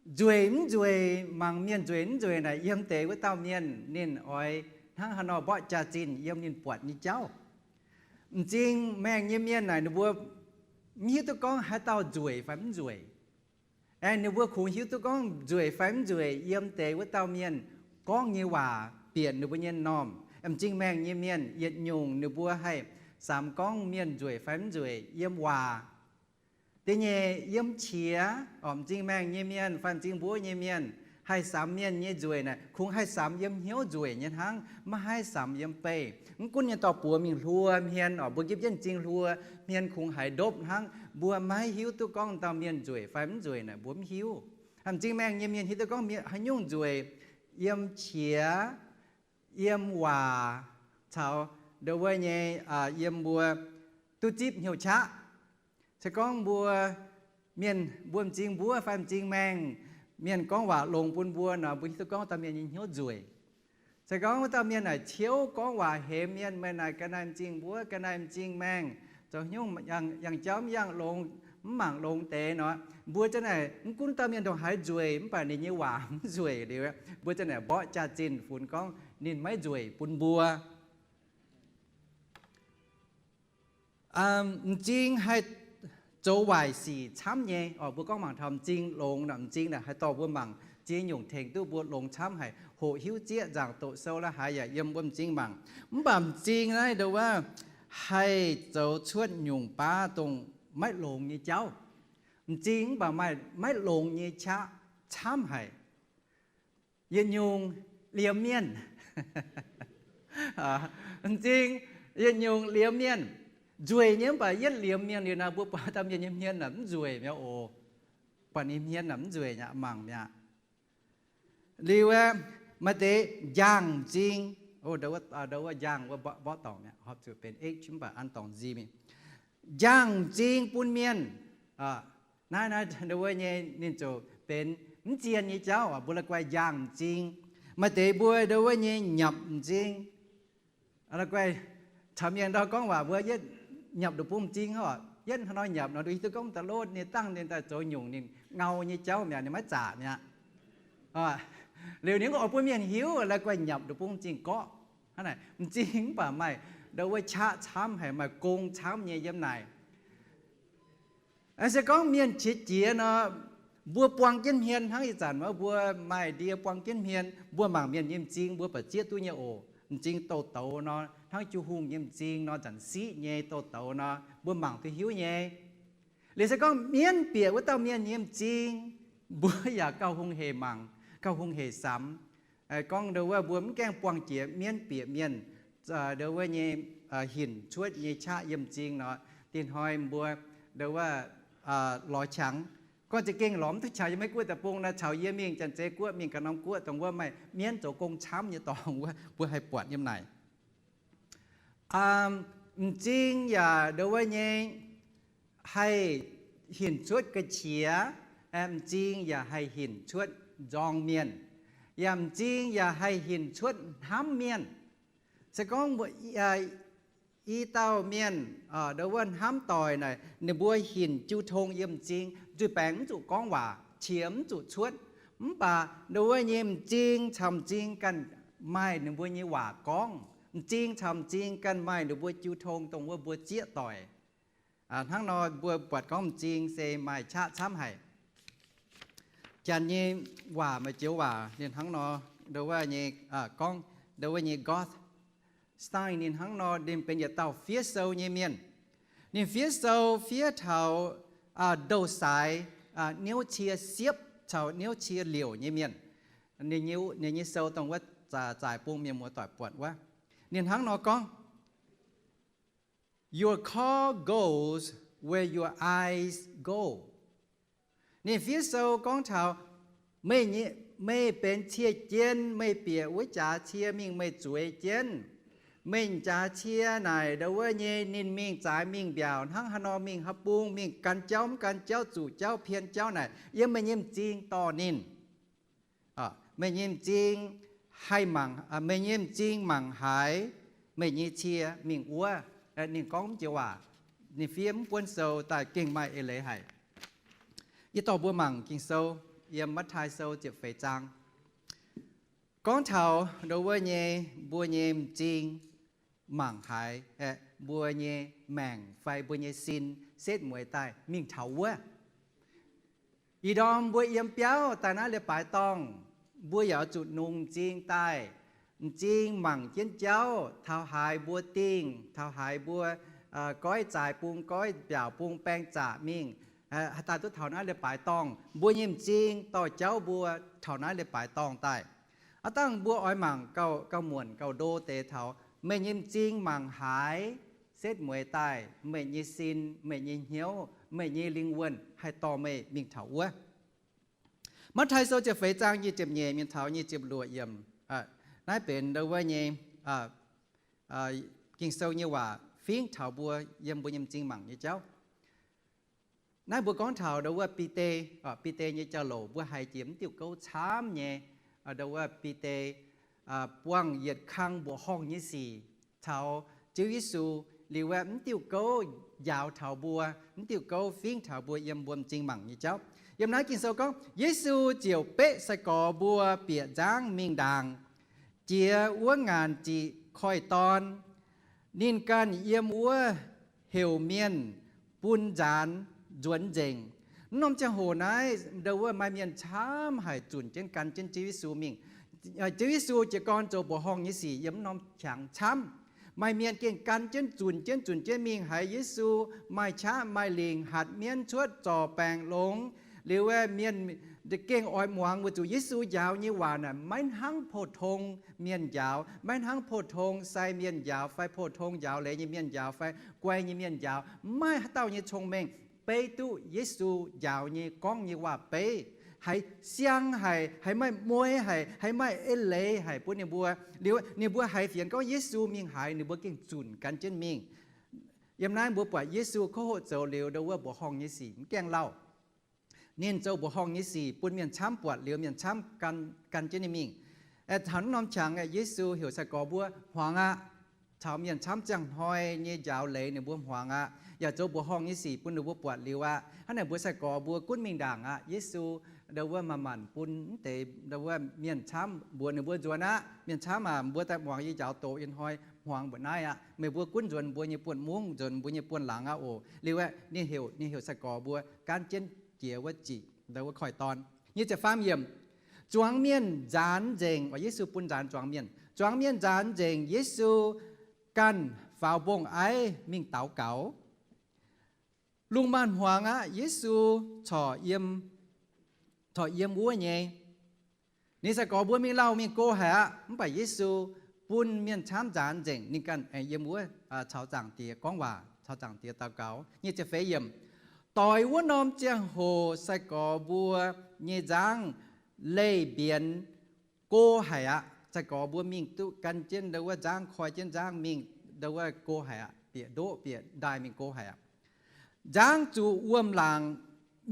nzueic mv nzueic, mangc mienh nzueic mv nzueic naaic, yiem deix wuov dauh mienh ninh oix hnangv haaix nor mborqv jaax-zinh yiem ninh buatc nyei jauv. M'zing maengh nyei mienh naaic ninh mbuo mv hiuv duqv gorngv haaix dauh nzueic fai mv nzueic. Aengx ninh mbuo kungx hiuv duqv gorngv nzueic fai mv nzueic yiem deix wuov dauh mienh gorngv nyei waac bieqc ninh mbuo nyei m'normh. M'zing maengh nyei mienh yietc nyungc ninh mbuo haih samx gorngv mienh nzueic fai mv nzueic yiem waac. Da'nyeic, yiem qiex, m'zing maengh nyei mienh fai m'zing mbuov nyei mienh haih samx mienh nyei nzueic naaic, kungx haih samx yiem hnyouv nzueic nyei hnangv, maiv haih samx yiem beih. Mv gunv nyei dorh buoz mingh hluo hmien, mbuo nqipv jienv m'zing hluo hmien kungx haiz ndopv hnangv, mbuo maiv hiuv duqv gorngv dauh mienh nzueic fai mv nzueic naaic, mbuo mv hiuv. M'zing maengh nyei mienh hiuv duqv gorngv haaix nyungc nzueic, yiem qiex, yiem waac, caux ndo wuov nyei, yiem mbuo duqv zipv hnyouv qaqv. Se gorngv mbuo mienh, mbuo m'zing mbuov fai m'zing maengh, mienh gorngv waac longx bun mbuo nor, mbuo hiuv duqv gorngv dauh mienh nyei hnyouv nzueic. Se gorngv wuov dauh mienh naaic ciouv gorngv waac hemx mienh, meih naaic ga'naaiv m'zing mbuov, ga'naaiv m'zing maengh, zoux hnyouv yangh jauv mv yangh longx, mv mangc longx deix nor, mbuo ziouc naaic mv gunv dauh mienh ndongc haaix nzueic mv baac ninh nyei waac mv nzueic liuz, mbuo ziouc naaic mborqv jaax-zinh funx gorngv ninh maiv nzueic bun mbuo. M'zing haih zoux waaic sic camv nyei. Mbuo gorngv mangc taux m'zing longx nor, m'zing naaic haih dorh mbuo mangc ziex nyungc tengx duqv mbuo longx camv haic, hoqc hiuv zieqv nzaangc doqc sou la'haaix yaac yiem mbuo m'zing mangc. Mv baac m'zing naaiv ndo wuov haih zoux cuotv nyungc baav dongh maiv longx nyei jauv. M'zing mv baac maaih maiv longx nyei qaqv camv haic. Yietc nyungc liemh mienh. M'zing yietc nyungc liemh mienh. Nzueic nyei mv baac yietv liemh mienh liuz nor, mbuo buatc dauh mienh nyei hmien naaic mv nzueic mi'aqv oc. Buatc ninh hmien naaic mv nzueic mi'aqv, mangc mi'aqv. Liuz aeqv, maaih deix njang m'zing. Ndo wuov njang wuov mborqv dorngc mi'aqv, horpc zuqc benx h mv baac an dorngc nzi mingh. Njang m'zing bun mienh. Naaiv, naaiv ndo wuov nyei ninh ziouc benx mv zien nyei jauv, mbuo la'guaih njang m'zing. Maaih deix mbuo ndo wuov nyei nyapc m'zing. La'guaih caux mienh ndau gorngv waac mbuo yietv nyapc nduqc bung m'zing oc, yietv hnangv nor nyapc nor, nduqc hiuv duqv gorngv da'lov ninh dangh ninh daaih zoux nyungc ninh ngau nyei jauv mi'aqv, ninh maiv zaqc mi'aqv. Liuz ninh oix bun mienh hiuv, la'guaih nyapc nduqc bung m'zing gorqv. Hnangv naaic m'zing mv baac maaih ndo wuov qaqv camv haic, maaih gong camv nyei yiem naaic. Se gorngv mienh qiex jiez nor, mbuo buang jienv hmien hnangv ih zanc wuov mbuo maaih ndie buang jienv hmien, mbuo mangc mienh nyei m'zing mbuo baac zieqv duqv nyei oc. M'zing douz-douz nor, hnangv jiu hungh nyei m'zing nor, zanc siqv nyei douz-douz nor, mbuo mangc duqv hiuv nyei. Liuz se gorngv mienv bieqc wuov dauh mienh nyei m'zing, mbuo yaac gauh hungh hec mangc, gauh hungh hec samx. Gorngv ndo wuov mbuo mv gaengh buangh jiex mienv bieqc mienh, ndo wuov nyei hinc cuotv nyei qaqv yiem m'zing nor, dinh hnoi mbuo ndo wuov lorz qangx. Gorngv za'gengh lorz mv duqv qangx, yiem Meiv Guoqv deic-bung naaiv caux yie mingh Janx-Zei Guoqv, mingh ganh norm guoqv dongh wuov maaih mienv zoux gong camv nyei dorngx wuov, mbuo haih buatc yiem naaic. M'zing yaac ndo wuov nyei haih hinc cuotv ga'qiex, m'zing yaac haih hinc cuotv nzorng mienh, yaac m'zing yaac haih hinc cuotv hnamv mienh. Se gorngv i dauh mienh ndo wuov hnamv doic naaic, ninh mbuo hinc jiu tong yiem m'zing, zuiz-baengc mv zuqc gorngv waac, qiex mv zuqc cuotv. Mv baac ndo wuov nyei m'zing caux m'zing ganh maaih ninh mbuo nyei waac gorngv. M'zing caux m'zing ganh maaih ninh mbuo jiu tong dongh wuov mbuo zieqv doic. Hnangv nor mbuo buatc gorngv m'zing se maaih qaqv camv haic. Janx nyei waac maaih joux waac ninh hnangv nor, ndo wuov nyei, gorngv ndo wuov nyei Goth Stein ninh hnangv nor, ninh benx yietc dauh fiev sou nyei mienh. Ninh fiev sou fiev taux ndou-saaix, niouv cie siepv caux niouv cie liouc nyei mienh. Ninh nyei sou dongh wuov zaaic bung mienh muoz-doic buatc wuov. Ninh hnangv nor gorngv, Your call goes where your eyes go. Ninh fiev sou gorngv taux, meih benx cie jien, meih bieqc wuov jaax cie mingh meih zueiz jienv. Meih jaax cie naaic ndo wuov nyei ninh mingh zaaix mingh mbiaauc hnangv haaix nor, mingh haaix bung, mingh gan jauv mv gan jauv, zuqc jauv pien jauv naaic, yiem meih nyei m'zing dorh ninh. Meih nyei m'zing haih mangc, meih nyei m'zing mangc haaix, meih nyei cie mingh wuov. Ninh gorngv mv joux waac, ninh fiev mv buonv sou daaih gengh maaih eix leiz haic. Yie dorh mbuo mangc Ging-Sou yiem Matv^taai Sou ziepc feix zaang, gorngv taux ndo wuov nyei mbuo nyei m'zing mangc haaix, mbuo nyei maengc fai mbuo nyei sin setv mueiz daaih mingh taux wuov. Ih ndorm mbuo yiem biauv daaih naaiv leiz-baaix dorngh, mbuo yaac zuqc nungx m'zing daaih, m'zing mangc jienv jauv taux haaix mbuo dingh, taux haaix mbuo goiv zaaix bung, goiv mbiaauc bung, baeng zaqc mingh, haaix daaih duqv taux naaiv leiz-baaix dorngh, mbuo nyei m'zing dorh jauv mbuo taux naaiv leiz-baaix dorngh daaih. Aav dangh mbuo oix mangc gauh muonc gauh ndo deix taux meih nyei m'zing mangc haaix, setv mueiz daaih meih nyei sin, meih nyei hnyouv, meih nyei lingh wuonh haih dorh meih mingh taux wuov. Matv^taai Sou ziepc feix zaang nyic ziepc nyeic mingh taux nyic ziepc luoqc yiemc. Naaiv benx ndo wuov nyei Ging-Sou nyei waac fingv taux mbuo yiem mbuo nyei m'zing mangc nyei jauv. Naaiv mbuo gorngv taux ndo wuov Bide, Bide nyei jauv-louc, mbuo haiz jiex mv diuh gouv camv nyei, ndo wuov Bide buangh yietc kang mbuoqc horngh nyei sic caux Ziouv Yesu, liuz aeqv, mv diuh gouv njaaux taux mbuo, mv diuh gouv fingv taux mbuo yiem mbuo m'zing mangc nyei jauv. Yiem naaiv Ging-Sou gorngv, Yesu ziouc beqv sai-gorx mbuo bieqc nzangv mingh ndaangc, jiex wuov ngaanc ziqc koiv-dorn. Ninh ganh yiem wuov heuc mienh bun nzaanx nzuonx nzengc. Mv norm ziangh hoc naaiv ndo wuov maaih mienh camv haic zunc jienv gan jienv Ziouv Yesu mingh. Ziouv Yesu jiez gorn zoux mbuoqc horngh nyei sic yiem mv norm qangx camv. Maaih mienh gengh gan jienv zunc jienv zunc jienv mingh haiz Yesu maaih qaqv maaih lingc, hatc mienv cuotv, zorc baengc longx. Liuz aeqv, mienh gengh oix muangx weic zuqc Yesu njaaux nyei waac naaic maiv hnangv pou-tong mienh njaaux, maiv hnangv pou-tong sai mienh njaaux fai pou-tong njaaux leiz nyei mienh njaaux fai guai nyei mienh njaaux. Maiv maaih haaix dauh nyei cong-mengh beiv duqv Yesu njaaux nyei, gorngv nyei waac-beiv. Haiz siang haic, haiz maaih mueiz haic, haiz maaih eix leiz haic bun ninh mbuo. Liuz ninh mbuo haiz fienx gorngv Yesu mingh haaix, ninh mbuo gengh zunc gan jienv mingh. Yiem naaiv mbuo buatc Yesu kouv hoqc zoux liuz ndo wuov mbuoqc horngh nyei sic mv gaengh lauh. Ninh zoux mbuoqc horngh nyei sic bun mienh camv buatc liuz, mienh camv gan jienv ninh mingh. Taux naaiv norm qangx, Yesu heuc sai-gorx mbuo hmuangx aqv. Caux mienh camv ziangh hnoi nyei njaaux leiz ninh mbuo hmuangx aqv, yaac zoux mbuoqc horngh nyei sic bun ninh mbuo buatc liuz aqv. Hnangv naaic mbuo sai-gorx mbuo gunv mingh ndaangc aqv. Yesu ndo wuov manc-manc bun mv deix ndo wuov mienh camv mbuox ninh mbuo nzuonx aqv. Mienh camv aac, mbuo daaih muangx yie njaaux doz ih hnoi hmuangx mbuoqc naaiv aqv. Meih mbuo gunv nzuonx mbuo nyei buonv-mungv, nzuonx mbuo nyei buonv-laangz aqv oc. Liuz aeqv, ninh heuc, ninh heuc sai-gorx mbuo gaanv jienv jiex wuov ziqc ndo wuov koiv-dorn. Nyic ziepc faam yiemc, zuangx mienh nzaanx nzengc, oix Yesu bun nzaanx zuangx mienh. Zuangx mienh nzaanx nzengc, Yesu ganh faaux mbong-aiv mingh daux gaux. Lungh maanz-hmuangx aqv, Yesu corc yiem, corc yiem wuov nyei. Ninh sai-gorx mbuo mingh lauh mingh go haic aqv, mv baac Yesu bun mienh camv nzaanx nzengc, ninh ganh aengx yiem wuov caux Zaangc Diex gorngv waac, caux Zaangc Diex daux gaux. Nyic ziepc feix yiemc, doix wuov norm ziangh hoc sai-gorx mbuo nyei nzangv leih mbienx go haic aqv. Sai-gorx mbuo mingh duqv gan jienv ndo wuov nzangv, koi jienv nzangv mingh ndo wuov go haic aqv, bieqc ndoqv bieqc ndaaih mingh go haic aqv. Nzangv zuqc wuom-laangc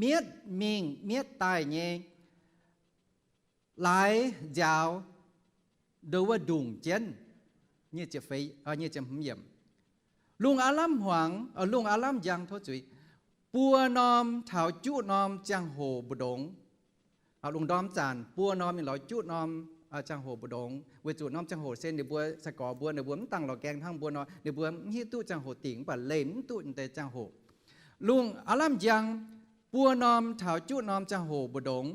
mietv mingh mietv daaih nyei laaix nziaaux ndo wuov ndongc jienv. Lungh aav lamh hmuangx, lungh aav lamh njang, tov zuiz, buo norm taux juqv norm ziangh hoc mbu'ndongx. Lungh ndorm zanc buo norm mingh lorz juqv norm ziangh hoc mbu'ndongx, weic zuqc norm ziangh hoc se ninh mbuo sai-gorx mbuo ninh mbuo mv dangh lorz gaeng hnangv mbuo nor, ninh mbuo mv hiuv duqv ziangh hoc dingc mv baac leih mv duqv deix ziangh hoc. Lungh aav lamh njang, buo norm taux juqv norm ziangh hoc mbu'ndongx.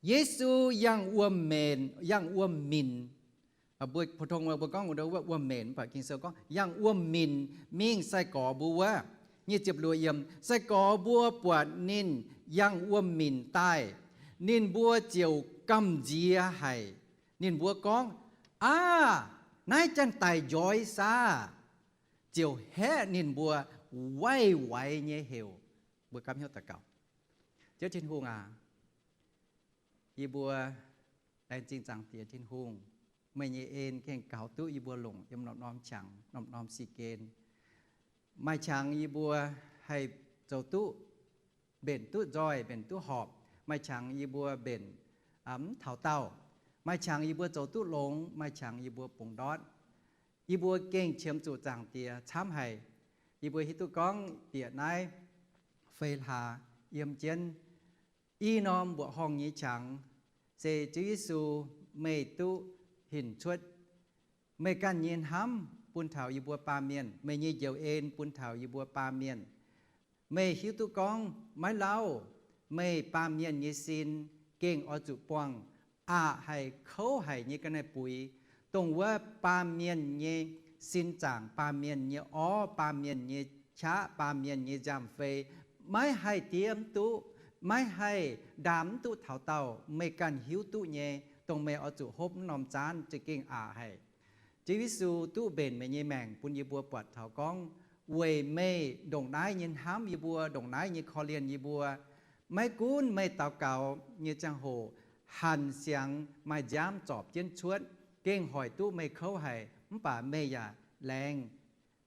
Yesu yangh wuom-minc, yangh wuom-minc. Mbuo pou-tong mbuo gorngv wuov wuom-minc, mv baac Ging-Sou gorngv yangh wuom-minc mingh sai-gorx mbuo wuov. Nyic ziepc luoqc yiem, sai-gorx mbuo buatc ninh yangh wuom-minc daaih, ninh mbuo ziouc gamh nziex haic. Ninh mbuo gorngv, Aav, naaiv janx-daic njoix saah? Ziouc haeqv ninh mbuo waiv waix nyei heuc. Mbuo gapv hnyouv daux gaux. Ziouv Tin-Hungh aac, yie mbuo laengz zingh Zaangc Diex Tin-Hungh, meih nyei en gengh gaux duqv yie mbuo longc yiem norm-norm qangx, norm-norm si gen. Maaih qangx yie mbuo haih zoux duqv mbenc duqv nzoih, mbenc duqv horpc. Maaih qangx yie mbuo mbenc mv taux daauh. Maaih qangx yie mbuo zoux duqv longx, maaih qangx yie mbuo bungx ndortv. Yie mbuo gengh qiemx zuqc Zaangc Diex camv haic. Yie mbuo hiuv duqv gorngv bieqc naaiv feix hlaax yiem jienv i norm mbuoqc horngh nyei qangx, se Ziouv Yesu, meih duqv hinc cuotv meih ganh nyei hnamv bun taux yie mbuo baamh mienh, meih nyei njoux en bun taux yie mbuo baamh mienh. Meih hiuv duqv gorngv maiv lauh, meih baamh mienh nyei sin gengh oix zuqc buangh aqc haic, kouv haic nyei ga'naaiv buix, dongh wuov baamh mienh nyei sin zaangc, baamh mienh nyei orv, baamh mienh nyei qaqv, baamh mienh nyei nziaamv-fei, maiv haih diev mv duqv, maiv haih ndaam mv duqv taux daauh, meih ganh hiuv duqv nyei, dongh meih oix zuqc hopv mv norm zaanv za'gengh aqc haic. Ziouv Yesu, duqv mbenc meih nyei maengc bun yie mbuo buatc taux gorngv weic meih ndongc naaiv nyei hnamv yie mbuo, ndongc naaiv nyei korv-lienh yie mbuo. Maiv gunv meih daux gaux nyei ziangh hoc hanc siangx maaih nziaamv zorpc jienv cuotv, gengh hoic duqv meih kouv haic, mv baac meih yaac laengz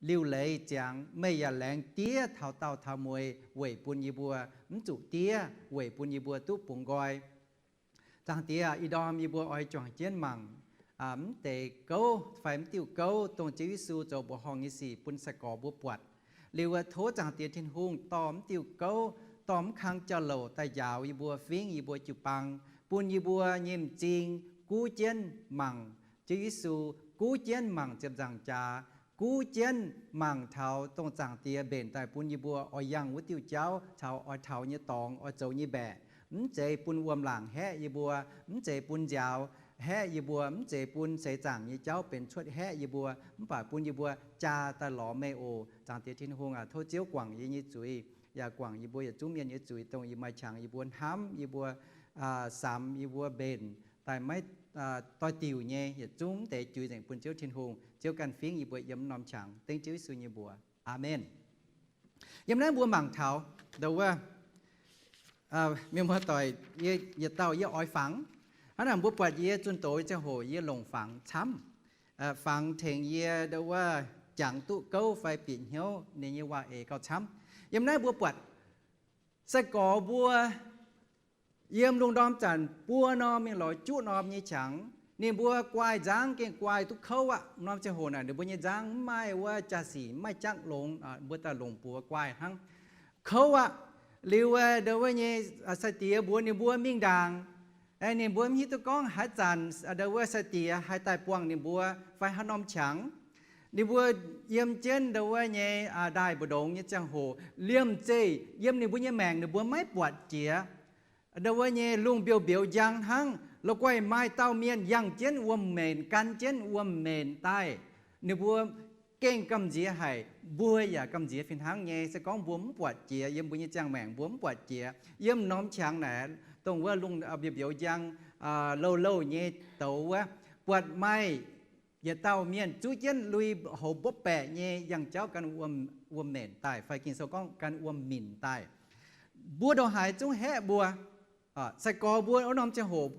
liuc leiz ziangx, meih yaac laengz diev taux daauh taux mueiz weic bun yie mbuo mv zuqc diev, weic bun yie mbuo duqv bungx nqoi. Zaangc Diex, ih ndorm yie mbuo oix juangc jienv mangc mv deix gouv fai mv diuh gouv, dongh Ziouv Yesu zoux mbuoqc horngh nyei sic bun sai-gorx mbuo buatc. Liuz aeqv, tov Zaangc Diex Tin-Hungh dorh mv diuh gouv, dorh mv kang jauv-louc daaih njaaux yie mbuo, fingv yie mbuo jiu-baang, bun yie mbuo nyei m'zing guv jienv mangc Ziouv Yesu, guv jienv mangc ziepc nzaangc jaax, guv jienv mangc taux dongh Zaangc Diex mbenc daaih bun yie mbuo oix yangh wuov diuh jauv caux oix taux nyei dorngx, oix zoux nyei mbaeqc. Mv zeiz bun wuom-laangc haeqv yie mbuo, mv zeiz bun nziaaux haeqv yie mbuo, mv zeiz bun seix zaangc nyei jauv benx cuotv haeqv yie mbuo, mv baac bun yie mbuo jaa daaih lorz meih oc. Zaangc Diex Tin-Hungh aac, tov Ziouv guangc yie nyei zuiz, yaac guangc yie mbuo yietc zungv mienh nyei zuiz, dongh yie maaih qangx yie mbuo hnamv, yie mbuo samx, yie mbuo mbenc daaih maiv doix-diuc nyei, yietc zungv mv deix juix nzengc bun Ziouv Tin-Hungh. Ziouv ganh fingv yie mbuo yiem norm qangx, dengv Ziouv Yesu nyei mbuox. Aamen. Yiem naaiv mbuo mangc taux ndo wuov, mienh muoz-doic, yie yietc dauh yie oix fangx. Hnangv naaic mbuo buatc yie zunh doz ziangh hoc yie longc fangx camv. Fangx tengx yie ndo wuov jangx duqv gouv fai bieqc hnyouv ninh nyei waac-eix gauh camv. Yiem naaiv mbuo buatc sai-gorx mbuo yiem lungh ndorm zanc buo norm mingh lorz juqv norm nyei qangx, ninh mbuo guaaih nzangv gengh guaaih duqv kouv aqv. Norm ziangh hoc naaic ninh mbuo nyei nzangv mv maaih wuov jaa-sic, mv maaih jangv longx, mbuo daaih longc buoz guaaih hnangv. Kouv aqv. Liuz ndo wuov nyei sai-diex mbuox ninh mbuo mingh ndaangc. Ninh mbuo mv hiuv duqv gorngv haaix zanc ndo wuov sai-diex haih daaih buangh ninh mbuo fai haaix norm qangx. Ninh mbuo yiem jienv ndo wuov nyei ndaaih mbu'ndongx nyei ziangh hoc, liemh zeih yiem ninh mbuo nyei maengc ninh mbuo maiv buatc jiex. Ndo wuov nyei lungh mbiouh mbiouz njang hnangv, la'guaih maaih dauh mienh yangh jienv wuom-menc, gan jienv wuom-menc daaih. Ninh mbuo gengh gamh nziex haic, mbuo yaac gamh nziex fih hnangv nyei. Se gorngv mbuo mv buatc jiex yiem mbuo nyei ziangh maengc, mbuo mv buatc jiex yiem norm qangx naaic, dongh wuov lungh mbiouh mbiouz njang, louh louh nyei douz wuov, buatc maaih yietc dauh mienh zuov jienv lui-houx mbopv baeqc nyei yangh jauv gan wuom-menc daaih, fai Ging-Sou gorngv gan wuom-minc daaih. Mbuo ndongc haaix zungv haeqv mbuo. Sai-gorx mbuo wuov norm ziangh hoc,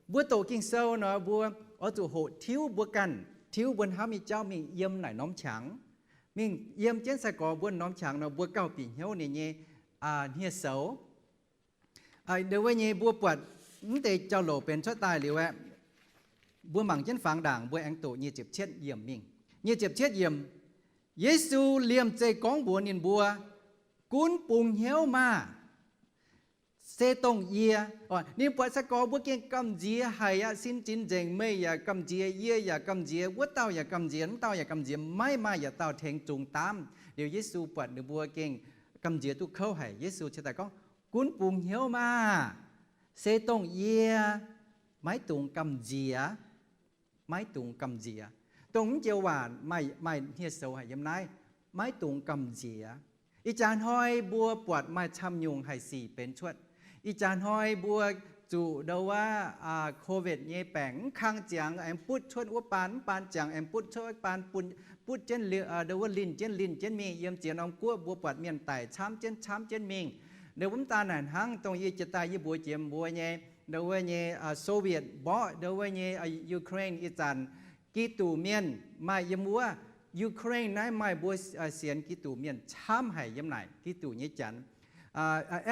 mbuo doqc Ging-Sou nor, mbuo oix zuqc hoqc tiuv mbuo ganh, tiuv mbuo hnamv nyei jauv mingh yiem naaic norm qangx. Mingh yiem jienv sai-gorx mbuo norm qangx nor, mbuo gauh bieqc hnyouv ninh nyei hniev-soux. Ndo wuov nyei mbuo buatc mv deix jauv-louc benx cuotv daaih liuz aeqv, mbuo mangc jienv fangx ndaangc, mbuo aengx doqc nyic ziepc cietv yiemc mingh. Nyic ziepc cietv yiemc, Yesu liemh zeih gorngv mbuox ninh mbuo, Gunv bungx hnyouv maah! Se dongh yie. Ninh buatc sai-gorx mbuo gengh gamh nziex haic aqv, sin zinx nzengc, meih yaac gamh nziex, yie yaac gamh nziex, wuov dauh yaac gamh nziex, wuov dauh yaac gamh nziex, maiv maaih yietc dauh tengx zungx daamv. Liuz Yesu buatc ninh mbuo gengh gamh nziex duqv kouv haic, Yesu cingx daaih gorngv, Gunv bungx hnyouv maah! Se dongh yie maiv dungx gamh nziex, maiv dungx gamh nziex. Dongh mv joux waac maaih, maaih hniev-soux haic yiem naaiv, maiv dungx gamh nziex. Ih jaax hnoi mbuo buatc maaih camv nyungc haic sic benx cuotv. Ih jaax hnoi mbuo zuqc ndau wuov COVID nyei baengc mv kang ziangx aengx butv cuotv wuov baan, mv baan ziangx aengx butv cuotv wuov baan, butv jienv ndau wuov linh jienv linh jienv mingh. Yiem ziex norm guoqv mbuo buatc mienh daic camv jienv camv jienv mingh. Ndau wuov mv daan naaic hnangv, dongh yie jiex daaih yie mbuox jiex mbuo nyei, ndau wuov nyei Soviet mborqv ndau wuov nyei Ukraine ih zanc, Giduc mienh maaih yiem wuov. Ukraine naaiv maaih mbuo sienx Giduc mienh camv haic yiem naaic Giduc nyei janx.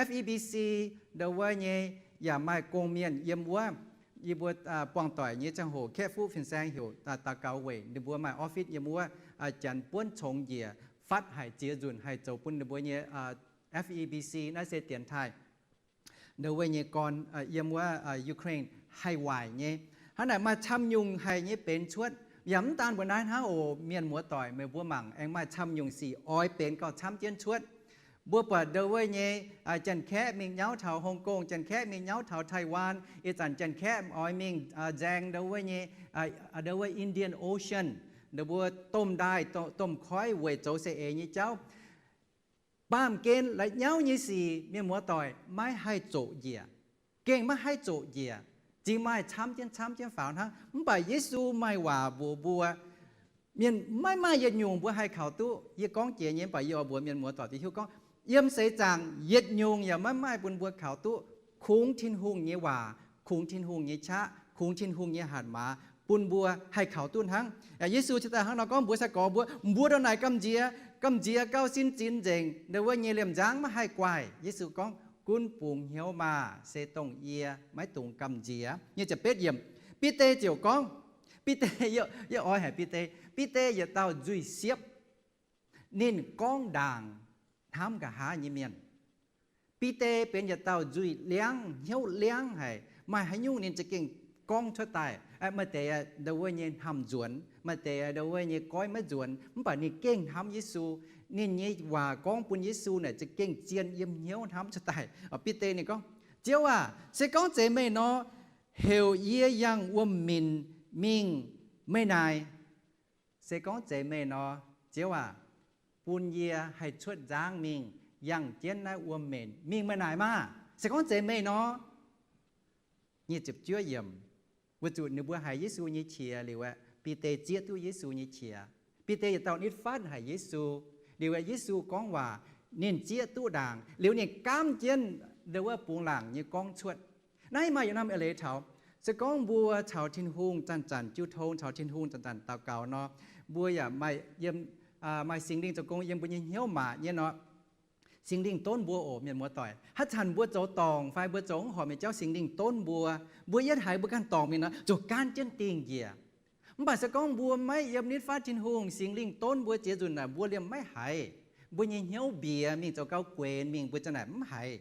F E B C ndau wuov nyei yaac maaih gong-mienh yiem wuov. Yie mbuo buangh doic nyei ziangh hoc kaeqv fuqv fin-saeng heuc daux gaux weic ninh mbuo maaih office yiem wuov. Janx buonv congx njiec fatv haic, ziex nzunc haih zoux bun ninh mbuo nyei F E B C, naaiv se dienx taaih ndau wuov nyei gorn yiem wuov Ukraine haih waaic nyei. Hnangv naaic maaih camv nyungc haic nyei benx cuotv. Yaac mv daan mbuo naaiv hnangv oc, mienh muoz doic, meih mbuo mangc aengx maaih camv nyungc sic oix benx gauh camv jienv cuotv. Mbuo buatc ndau wuov nyei Janx-Kaeqv mingh nyauv taux Hong Kong, Janx-Kaeqv mingh nyauv taux Taiwan, ih zanc Janx-Kaeqv oix mingh nzaeng ndau wuov nyei, ndau wuov Indian Ocean, ndau mbuo domh ndaaih domh koiv weic zoux se eix nyei jauv. Baamh gen la'nyauv nyei sic, mienh muoz doic, maiv haih zoqc njiec. Gengh maiv haih zoqc njiec. Zingx maaih camv jienv camv jienv faaux hnangv. Mv baac Yesu maaih waac mbuox mbuo, mienh maiv maaih yietc nyungc mbuo haih kaux duqv. Yie gorngv jiex nyei, mv baac yie oix mbuox mienh muoz doic duqv hiuv gorngv, yiem seix zaangc yietc nyungc yaac maiv maaih bun mbuo kaux duqv. Kungx Tin-Hungh nyei waac, kungx Tin-Hungh nyei qaqv, kungx Tin-Hungh nyei hatc maaz bun mbuo haih kaux duqv hnangv. Yesu cingx daaih hnangv nor gorngv mbuox sai-gorx mbuo, mbuo ndongc naaic gamh nziex, gamh nziex gauh sin zinx nzengc, ndau wuov nyei liemh nzangv maiv haih guaih. Yesu gorngv, gunv bungx hnyouv maah! Se dongh yie, maiv dungx gamh nziex. Nyic ziepc betv yiemc, Bide ziouc gorngv, Bide, yie oix haic Bide. Bide yietc dauh nzuih siepv. Ninh gorngv ndaangc hnamv nqa'haav nyei mienh. Bide benx yietc dauh nzuih liangv, hnyouv liangv haic. Maaih haaix nyungc ninh za'gengh gorngv cuotv daaih. Maaih deix ndau wuov nyei hnamv nzuonx, maaih deix ndau wuov nyei goiv maiv nzuonx, mv baac ninh gengh hnamv Yesu. Ninh nyei waac gorngv bun Yesu naaic za'gengh zien yiem hnyouv hnamv cuotv daaih. Bide ninh gorngv, Ziouv aah! Se gorngv zeiz meih nor, heuc yie yangh wuom-minc mingh meih naaic. Se gorngv zeiz meih nor, Ziouv aah! Bun yie haih cuotv nzangv mingh yangh jienv naaiv wuom-minc mingh meih naaic maah! Se gorngv zeiz meih nor. Nyic ziepc juov yiemc, weic zuqc ninh mbuo haiz Yesu nyei qiex liuz aeqv, Bide zieqv duqv Yesu nyei qiex. Bide yietc dauh nitv fatv haic Yesu. Liuz aeqv, Yesu gorngv waac, ninh zieqv duqv ndaangc. Liuz ninh gaamv jienv ndau wuov bungx laangc nyei gorngv cuotv. Naaiv maaih yietc norm eix leiz taux, se gorngv mbuo caux Tin-Hungh zanc-zanc jiu tong, caux Tin-Hungh zanc-zanc daux gaux nor, mbuo yaac maaih yiem, maaih Singx Lingh zoux gong yiem mbuo nyei hnyouv maac nyei nor, Singx Lingh donv mbuo oc, mienh muoz doic. Haaix zanc mbuo zoux dorngc fai mbuo zoux mv horpc nyei jauv, Singx Lingh donv mbuo, mbuo yietv haiz mbuo ganh dorngc mingh nor, ziouc gaanv jienv dingh njiec. Mv baac se gorngv mbuo maiv yiem nitv fatv Tin-Hungh, Singx Lingh donv mbuo ziex nzunc naaic, mbuo liemh maiv haiz. Mbuo nyei hnyouv mbiex mingh zoux gauh guenx mingh, mbuo za'naaic mv haiz.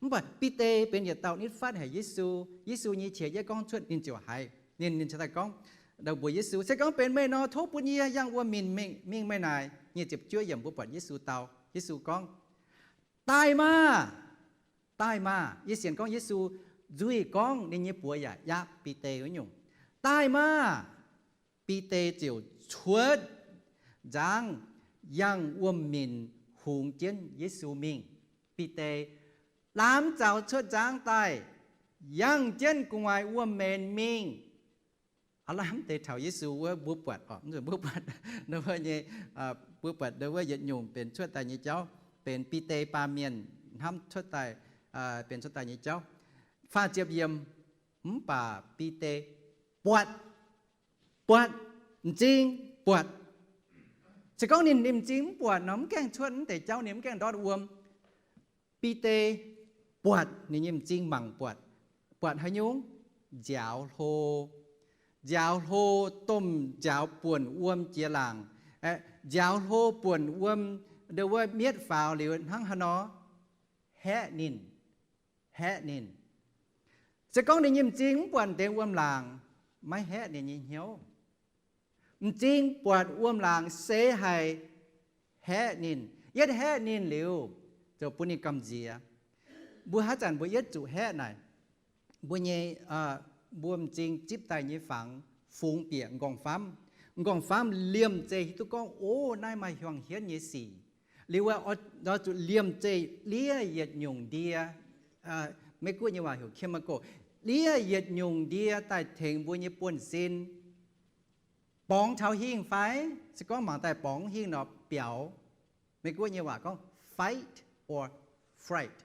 Mv baac Bide benx yietc dauh nitv fatv haic Yesu. Yesu nyei qiex yietv gorngv cuotv, ninh ziouc haiz. Ninh, ninh cingx daaih gorngv, mbuox Yesu, Se gorngv benx meih nor, tov bun yie yangh wuom-minc mingh meih naaic. Nyic ziepc juov yiemc mbuo buatc Yesu dau. Yesu gorngv, Daaih maah! Daaih maah! Yie sienx gorngv Yesu nzuih gorngv ninh nyei buoz yaac yaapv Bide wuov nyungc. Daaih maah! Bide ziouc cuotv nzangv yangh wuom-minc hungx jienv Yesu mingh. Bide lamz zaux cuotv nzangv daaih, yangh jienv gu'nguaaic wuom-minc mingh. Aav lamh deix taux Yesu wuov, mbuo buatc, mbuo buatc, mbuo buatc ndau wuov yietc nyungc benx cuotv daaih nyei jauv, benx Bide baamh mienh hnamv cuotv daaih, benx cuotv daaih nyei jauv. Faah ziepc yiemc, Mv baac Bide buatc, buatc, m'zing buatc. Se gorngv ninh, ninh m'zing mv buatc nor, mv gaengh cuotv mv deix jauv, ninh mv gaengh ndortv wuom. Bide buatc, ninh nyei m'zing mangc buatc. Buatc haaix nyungc? Nziaaux hlo. Nziaaux hlo, domh nziaaux buonc wuom jiex laangc. Nziaaux hlo buonc wuom, ndau wuov mietv faaux liuz hnangv haaix nor? Haeqv ninh, haeqv ninh. Se gorngv ninh nyei m'zing mv buatc deix wuom-laangc, maiv haeqv ninh nyei hnyouv. M'zing buatc wuom-laangc seix haic, haeqv ninh. Yietv haeqv ninh liuz, ziouc bun ninh gamh nziex. Mbuo haaix zanc mbuo yietv zuqc haeqv naaic? mbuo nyei, mbuo m'zing zipv daaih nyei fangx fungx bieqc m'nqorngv-famv. M'nqorngv-famv liemh zeih hiuv duqv gorngv, o, naaiv maaih hiuang hienv nyei sic. Liuz oix zuqc liemh zeih liev yietc nyungc ndie, Meiv-Guoqv nyei waac heuc chemical, liev yietc nyungc ndie daaih tengx mbuo nyei buonv-sin borngz taux hingh fai? Se gorngv mangc daaih borngz hingh nor biaux. Meiv-Guoqv nyei waac gorngv fight or fright.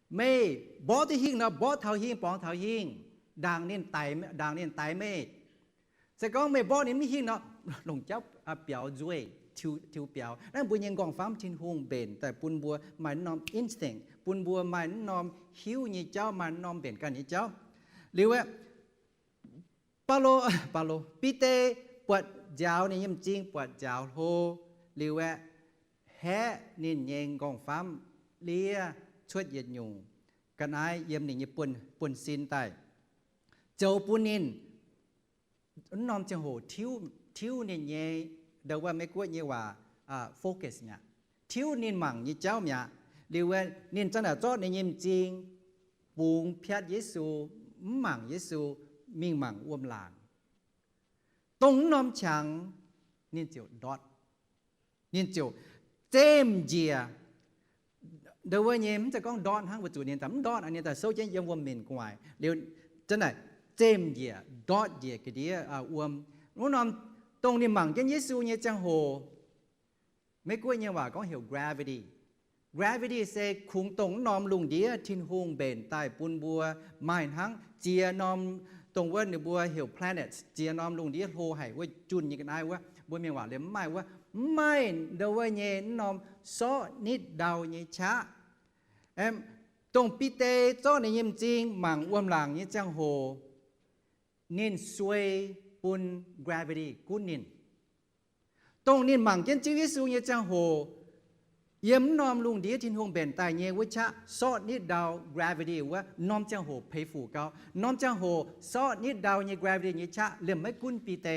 Meih mborqv duqv hingh nor mborqv taux hingh, borngz taux hingh, ndaangc ninh daix, ndaangc ninh daix meih. Se gorngv meih mborqv ninh mv hingh nor, longc jauv biaux nzueih, tiux biaux. Naaiv mbuo nyei m'nqorngv-famv Tin-Hungh mbenc daaih bun mbuo maaih naaiv norm instinct, bun mbuo maaih naaiv norm hiuv nyei jauv, maaih naaiv norm mbenc ganh nyei jauv. Liuz aeqv, Baulo, Baulo, Bide buatc nziaaux ninh nyei m'zing, buatc nziaaux hlo, liuz aeqv, haeqv ninh nyei m'nqorngv-famv liev cuotv yietc nyungc ga'naaiv yiem ninh nyei buonv-sin daaih, zoux bun ninh wuov norm ziangh hoc tiuv, tiuv ninh nyei, ndo wuov Meiv-Guoqv nyei waac focus mi'aqv, tiuv ninh mangc nyei jauv mi'aqv. Liuz aeqv, ninh za'naaic zorqv ninh nyei m'zing bungx piatv Yesu, mv mangc Yesu, mingh mangc wuom-laangc. Dongh wuov norm qangx, ninh ziouc ndortv, ninh ziouc zemh njiec. Ndo wuov nyei mv zeiz gorngv ndortv hnangv, weic zuqc ninh daaih mv ndortv, ninh daaih souv jienv yiem wuom-minc gu'nguaaic liuz, za'naaic zemh njiec, ndortv njiec ga'ndiev wuom. Wuov norm, dongh ninh mangc jienv Yesu nyei ziangh hoc, Meiv-Guoqv nyei waac gorngv heuc gravity. Gravity se kungx dongh wuov norm lungh ndiev Tin-Hungh mbenc daaih bun mbuo maaih hnangv ziex norm, dongh wuov ninh mbuo heuc planets, ziex norm lungh ndiev hlo haic wuov junh nyei ga'naaiv wuov, mbuo mienh waac liemh mv maaih wuov, mv maaih ndo wuov nyei wuov norm sorqv nitv ndau nyei qaqv. Dongh Bide zorqv ninh nyei m'zing mangc wuom-laangc nyei ziangh hoc, ninh suei bun gravity gunv ninh. Dongh ninh mangc jienv Ziouv Yesu nyei ziangh hoc, yiem wuov norm lungh ndiev Tin-Hungh mbenc daaih nyei wuov qaqv sorqv nitv ndau gravity wuov, norm ziangh hoc peix fuc gau. Norm ziangh hoc sorqv nitv ndau nyei gravity nyei qaqv liemh maiv gunv Bide.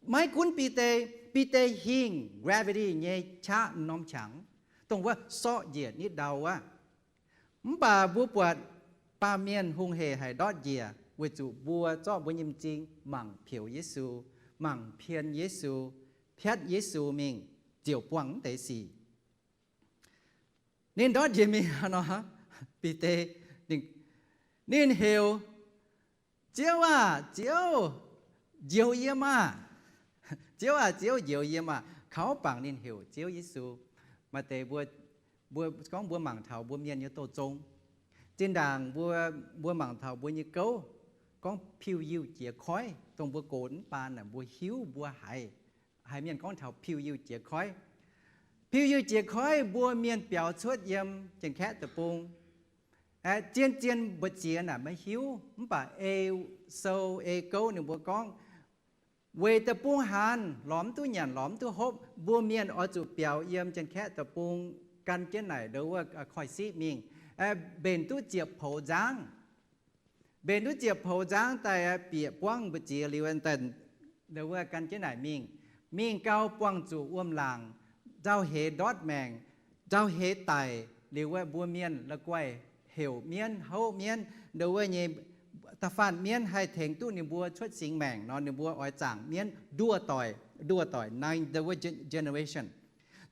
Maiv gunv Bide, Bide hingh gravity nyei qaqv norm qangx, dongh wuov sorqv njiec nitv ndau wuov. Mv baac mbuo buatc baamh mienh hungh hec haic ndortv njiec weic zuqc mbuo zorqv mbuo nyei m'zing mangc peux Yesu, mangc pien Yesu, piatv Yesu mingh ziouc buangh mv deix sic. Ninh ndortv njiec mingh nor, Bide, ninh heuc, Ziouv aah! Ziouv, njoux yie maah! Ziouv aah! Ziouv, njoux yie maah! Kaux bangc ninh heuc Ziouv Yesu. Maaih deix mbuo, mbuo gorngv mbuo mangc taux mbuo mienh nyei douz zong. Zinh ndaangc mbuo, mbuo mangc taux mbuo nyei gouv gorngv piuh-yiuh jiex koiv, dongh mbuo gox mv baan naaic mbuo hiuv mbuo haiz, haiz mienh gorngv taux piuh-yiuh jiex koiv. Piuh-yiuh jiex koiv mbuo mienh biaux cuotv yiem Janx-Kaeqv deic-bung. Zien-zien mbu'ziex naaic maiv hiuv, mv baac ei sou ei gouv ninh mbuo gorngv, weic deic-bung haanz, lorz mv duqv nyanc, lorz mv duqv hopv, mbuo mienh oix zuqc biaux yiem Janx-Kaeqv deic-bung gan jienv naaic ndo wuov koiv-siqv mingh, mbenc duqv ziepc poux nzangv. Mbenc duqv ziepc poux nzangv daaih bieqc buangv mbu'ziex liuz, ndo wuov gan jienv naaic mingh. Mingh gau buangh zuqc wuom-laangc, nzauh heix ndortv maengc, nzauh heix daic liuz wuov mbuo mienh la'guaih heuc mienv, houv mienv, ndo wuov nyei da'faanh mienv haih tengx duqv ninh mbuo cuotv singx maengc nor, ninh mbuo oix zaangc mienv nduoh doic, nduoh doic, nine, ndo wuov generation.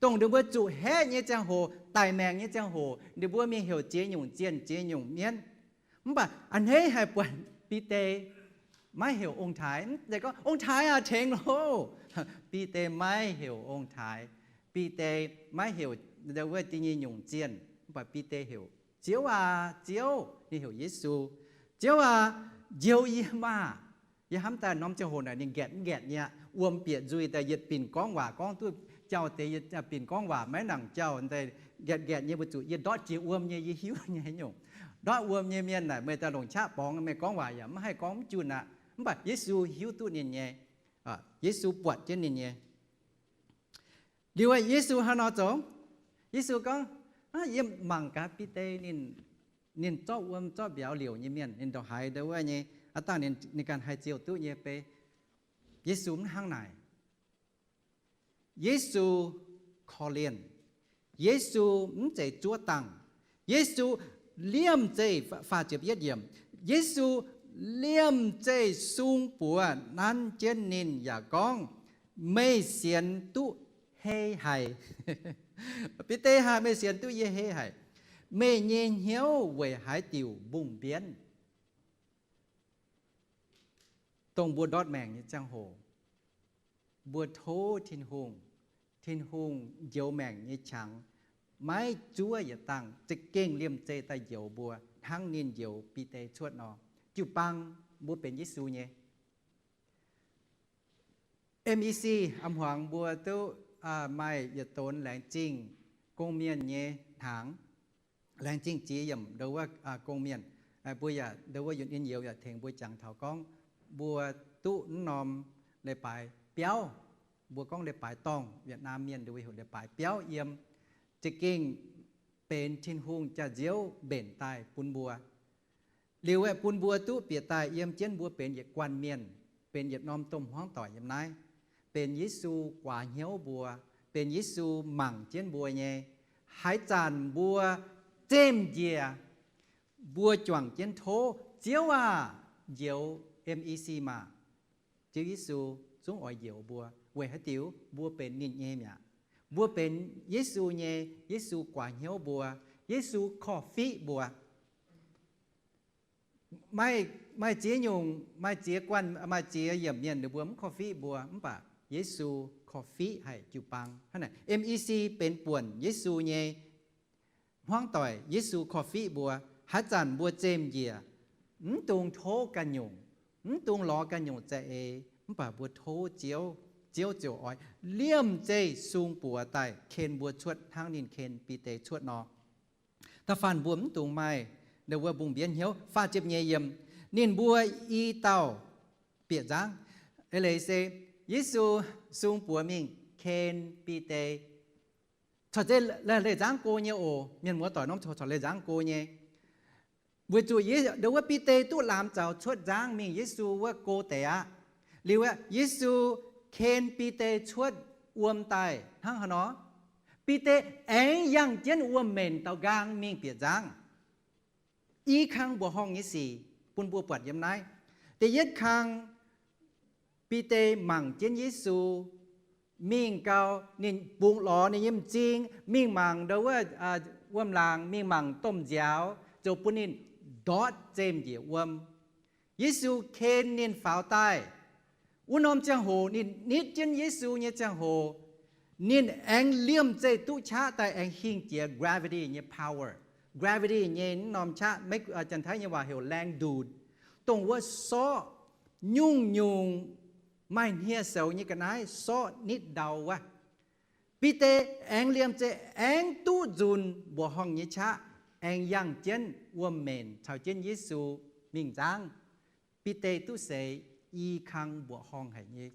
Dongh ninh mbuo zuqc haeqv nyei ziangh hoc, daic maengc nyei ziangh hoc, ninh mbuo mingh heuc ziex nyungc zienh, ziex nyungc mienv. Mv baac a'hneiv haih buatc Bide maiv heuc ong-taaix. Mv zeiz gorngv, Ong-taaix aah, tengx loh! Bide maiv heuc ong-taaix. Bide maiv heuc ndo wuov da'nyeic nyungc zienh. Mv baac Bide heuc, Ziouv aac, Ziouv! Ninh heuc Yesu. Ziouv aac, njoux yie maah! Yie hnamv daaih norm ziangh hoc naaic ninh nqaeqc mv nqaeqc nyei aqv. Wuom bieqc nzuih daaih yietc binc gorngv waac, gorngv duqv jauh deix yietc binc gorngv waac, maiv nangc jauh daaih, nqaeqc nqaeqc nyei, weic zuqc yie ndortv jiex wuom nyei, yie hiuv nyei nyungc. Ndortv wuom nyei mienh naaic meih daaih longc qaqv borngz, meih gorngv waac yaac mv haih gorngv mv junh aqv. Mv baac Yesu hiuv duqv ninh nyei. Yesu buatc jienv ninh nyei. Liuz Yesu haaix nor zoux? Yesu gorngv, Yie mangc gaax Bide, ninh zorqv wuom zorqv mbiauz liouc nyei mienh, ninh ndongc haaix ndo wuov nyei, aav dangh ninh ganh haih ziouc duqv nyei bei. Yesu mv hnangv naaic. Yesu korv-lienh. Yesu mv zeiz zuov dangh. Yesu Liemh zeih, Yesu liemh zeih sung buoz nanv jienv ninh yaac gorngv, Meih sienx duqv hei haic? Bide, haaix meih sienx duqv yie hei haic? Meih nyei hnyouv weic haaix diuc mbungh mbienv? Dongh mbuo ndortv maengc nyei ziangh hoc, mbuo tov Tin-Hungh, Tin-Hungh njoux maengc nyei qangx, maiv zuov yietc dangh, za'gengh liemh zeih daaih njoux mbuo, hnangv ninh njoux Bide cuotv nor. Jiu-baang mbuo benx Yesu nyei. M E C, a'hmuangx mbuo duqv maaih yietc donx laengz zingh gong-mienh nyei hnaangx, laengz zingh ziex yiemc ndo wuov gong-mienh. Mbuo yaac ndo wuov yunh in youz yaac tengx mbuo jangx taux gorngv mbuo duqv mv norm leiz-baaix biauv, mbuo gorngv leiz-baaix dorngh, Yietc Naamh Mienh ndo wuov heuc leiz-baaix biauv yiem, za'gengh benx Tin-Hungh jaax-nziouv mbenc daaih bun mbuo. Liuz aeqv, bun mbuo duqv bieqc daaih yiem jienv mbuo benx yietc guanh mienh, benx yietc norm domh hmuangv doic yiem naaiv, benx Yesu guaax hnyouv mbuo, benx Yesu mangc jienv mbuo nyei. Haaix zanc mbuo zemh njiec, mbuo juangc jienv tov, Ziouv aah! Njoux M E C maah! Ziouv Yesu zungv oix njoux mbuo. Weic haaix diuc? Mbuo benx ninh nyei mi'aqv. Mbuo benx Yesu nyei, Yesu guaax hnyouv mbuo, Yesu korv-fiqv mbuo. Maaih, maaih ziex nyungc, maaih ziex guanh, maaih ziex yiemc mienh ninh mbuo mv korv-fiqv mbuo, mv baac Yesu korv-fiqv haic jiu-baang. Hnangv naaic, M E C benx buonc Yesu nyei hmuangv doic, Yesu korv-fiqv mbuo. Haaix zanc mbuo zemh njiec, mv dungx tov ganh nyungc, mv dungx lorz ganh nyungc za'eix, mv baac mbuo tov Ziouv, Ziouv ziouc oix liemh zeih sung buoz daaih ken mbuo cuotv hnangv ninh ken Bide cuotv nor. Da'faanh mbuo mv dungx maaih ndo wuov mbungh mbienv hnyouv. Faah ziepc nyeic yiemc, ninh mbuo i dauh bieqc nzangv. Eix leiz se Yesu sung buoz mingh ken Bide. Corc zeiz leiz nzangv go nyei oc. Mienh muoz doic norm corc leiz nzangv go nyei. Weic zuqc ndo wuov Bide duqv laamx zaux cuotv nzangv mingh Yesu wuov go deix aqv. Liuz aeqv, Yesu ken Bide cuotv wuom daaih hnangv haaix nor? Bide aengx yangh jienv wuom-menc daaux nqaang mingh bieqc nzangv. I kang mbuoqc horngh nyei sic bun mbuo buatc yiem naaiv. Da'yietv kang, Bide mangc jienv Yesu mingh gau, ninh bungx lorz ninh nyei m'zing mingh mangc ndo wuov wuom-laangc, mingh mangc domh nziaaux, zoux bun ninh ndortv zemh njiec wuom. Yesu ken ninh faaux daaih. Wuov norm ziangh hoc ninh nitv jienv Yesu nyei ziangh hoc, ninh aengx liemh zeih duqv qaqv daaih aengx hingh jiex gravity nyei power. Gravity nyei wuov norm qaqv, Janx-Taiv nyei waac heuc แรงดูด, dongh wuov sorqv nyungc-nyungc maaih hniev-soux nyei ga'naaiv sorqv nitv ndau wuov. Bide aengx liemh zeih aengx duqv nzunc mbuoqc horngh nyei qaqv, aengx yangh jienv wuom-menc caux jienv Yesu mingh nzangv. Bide duqv seix i kang mbuoqc horngh haic nyei,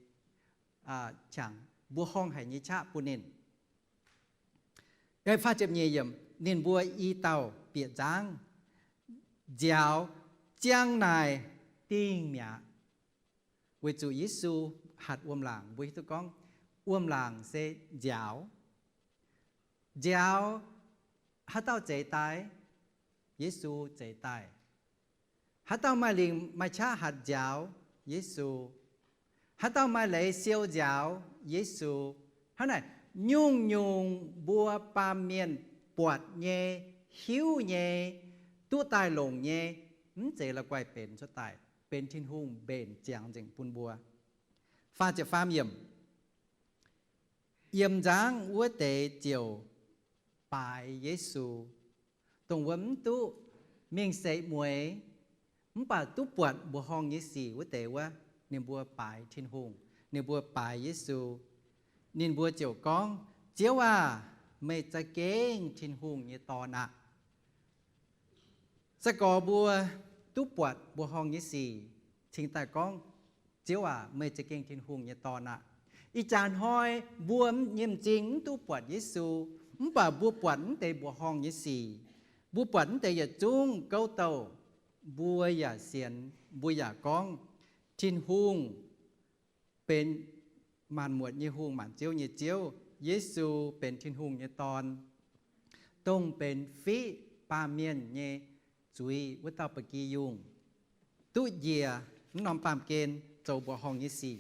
mbuoqc horngh haic nyei qaqv bun ninh. Ninh mbuo i dauh bieqc nzangv, nziaaux ziang naaic dingh mi'aqv. Weic zuqc Yesu hatc wuom-laangc, mbuo hiuv duqv gorngv wuom-laangc se nziaaux. Nziaaux, haaix dauh zeix daaih? Yesu zeix daaih. Haaix dauh maaih lingc maaih qaqv hatc nziaaux? Yesu. Haaix dauh maaih leiz siou nziaaux? Yesu. Hnangv naaic, nyungc-nyungc mbuo baamh mienh buatc nyei, hiuv nyei, duqv daaih longc nyei, mv zeiz la'guaih benx cuotv daaih, benx Tin-Hungh mbenc ziangx nzengc bun mbuo. Faah ziepc faam yiemc, yiem nzangv wuov deix ziouc baaix Yesu. Dongh wuov mv duqv mingh seix mueiz, mv baac duqv buatc mbuoqc horngh nyei sic wuov deix wuov, ninh mbuo baaix Tin-Hungh, ninh mbuo baaix Yesu. Ninh mbuo ziouc gorngv, Ziouv aah! Meih za'gengh Tin-Hungh nyei Dorn aqv. Se gorx mbuo duqv buatc mbuoqc horngh nyei sic, cingx daaih gorngv, Ziouv aac, meih za'gengh Tin-Hungh nyei Dorn aqv. Ih jaax hnoi mbuo nyei m'zing mv duqv buatc Yesu, mv baac mbuo buatc mv deix mbuoqc horngh nyei sic, mbuo buatc mv deix yietc zungv gouv douh, mbuo yaac sienx, mbuo yaac gorngv, Tin-Hungh benx maanc muotc nyei Hungh, maanc ziouv nyei Ziouv. Yesu benx Tin-Hungh nyei Dorn, dongh benx fiqv baamh mienh nyei zuiz wuov dauh ba'gi yungh, duqv njiec mv norm baamh gen zoux mbuoqc horngh nyei sic,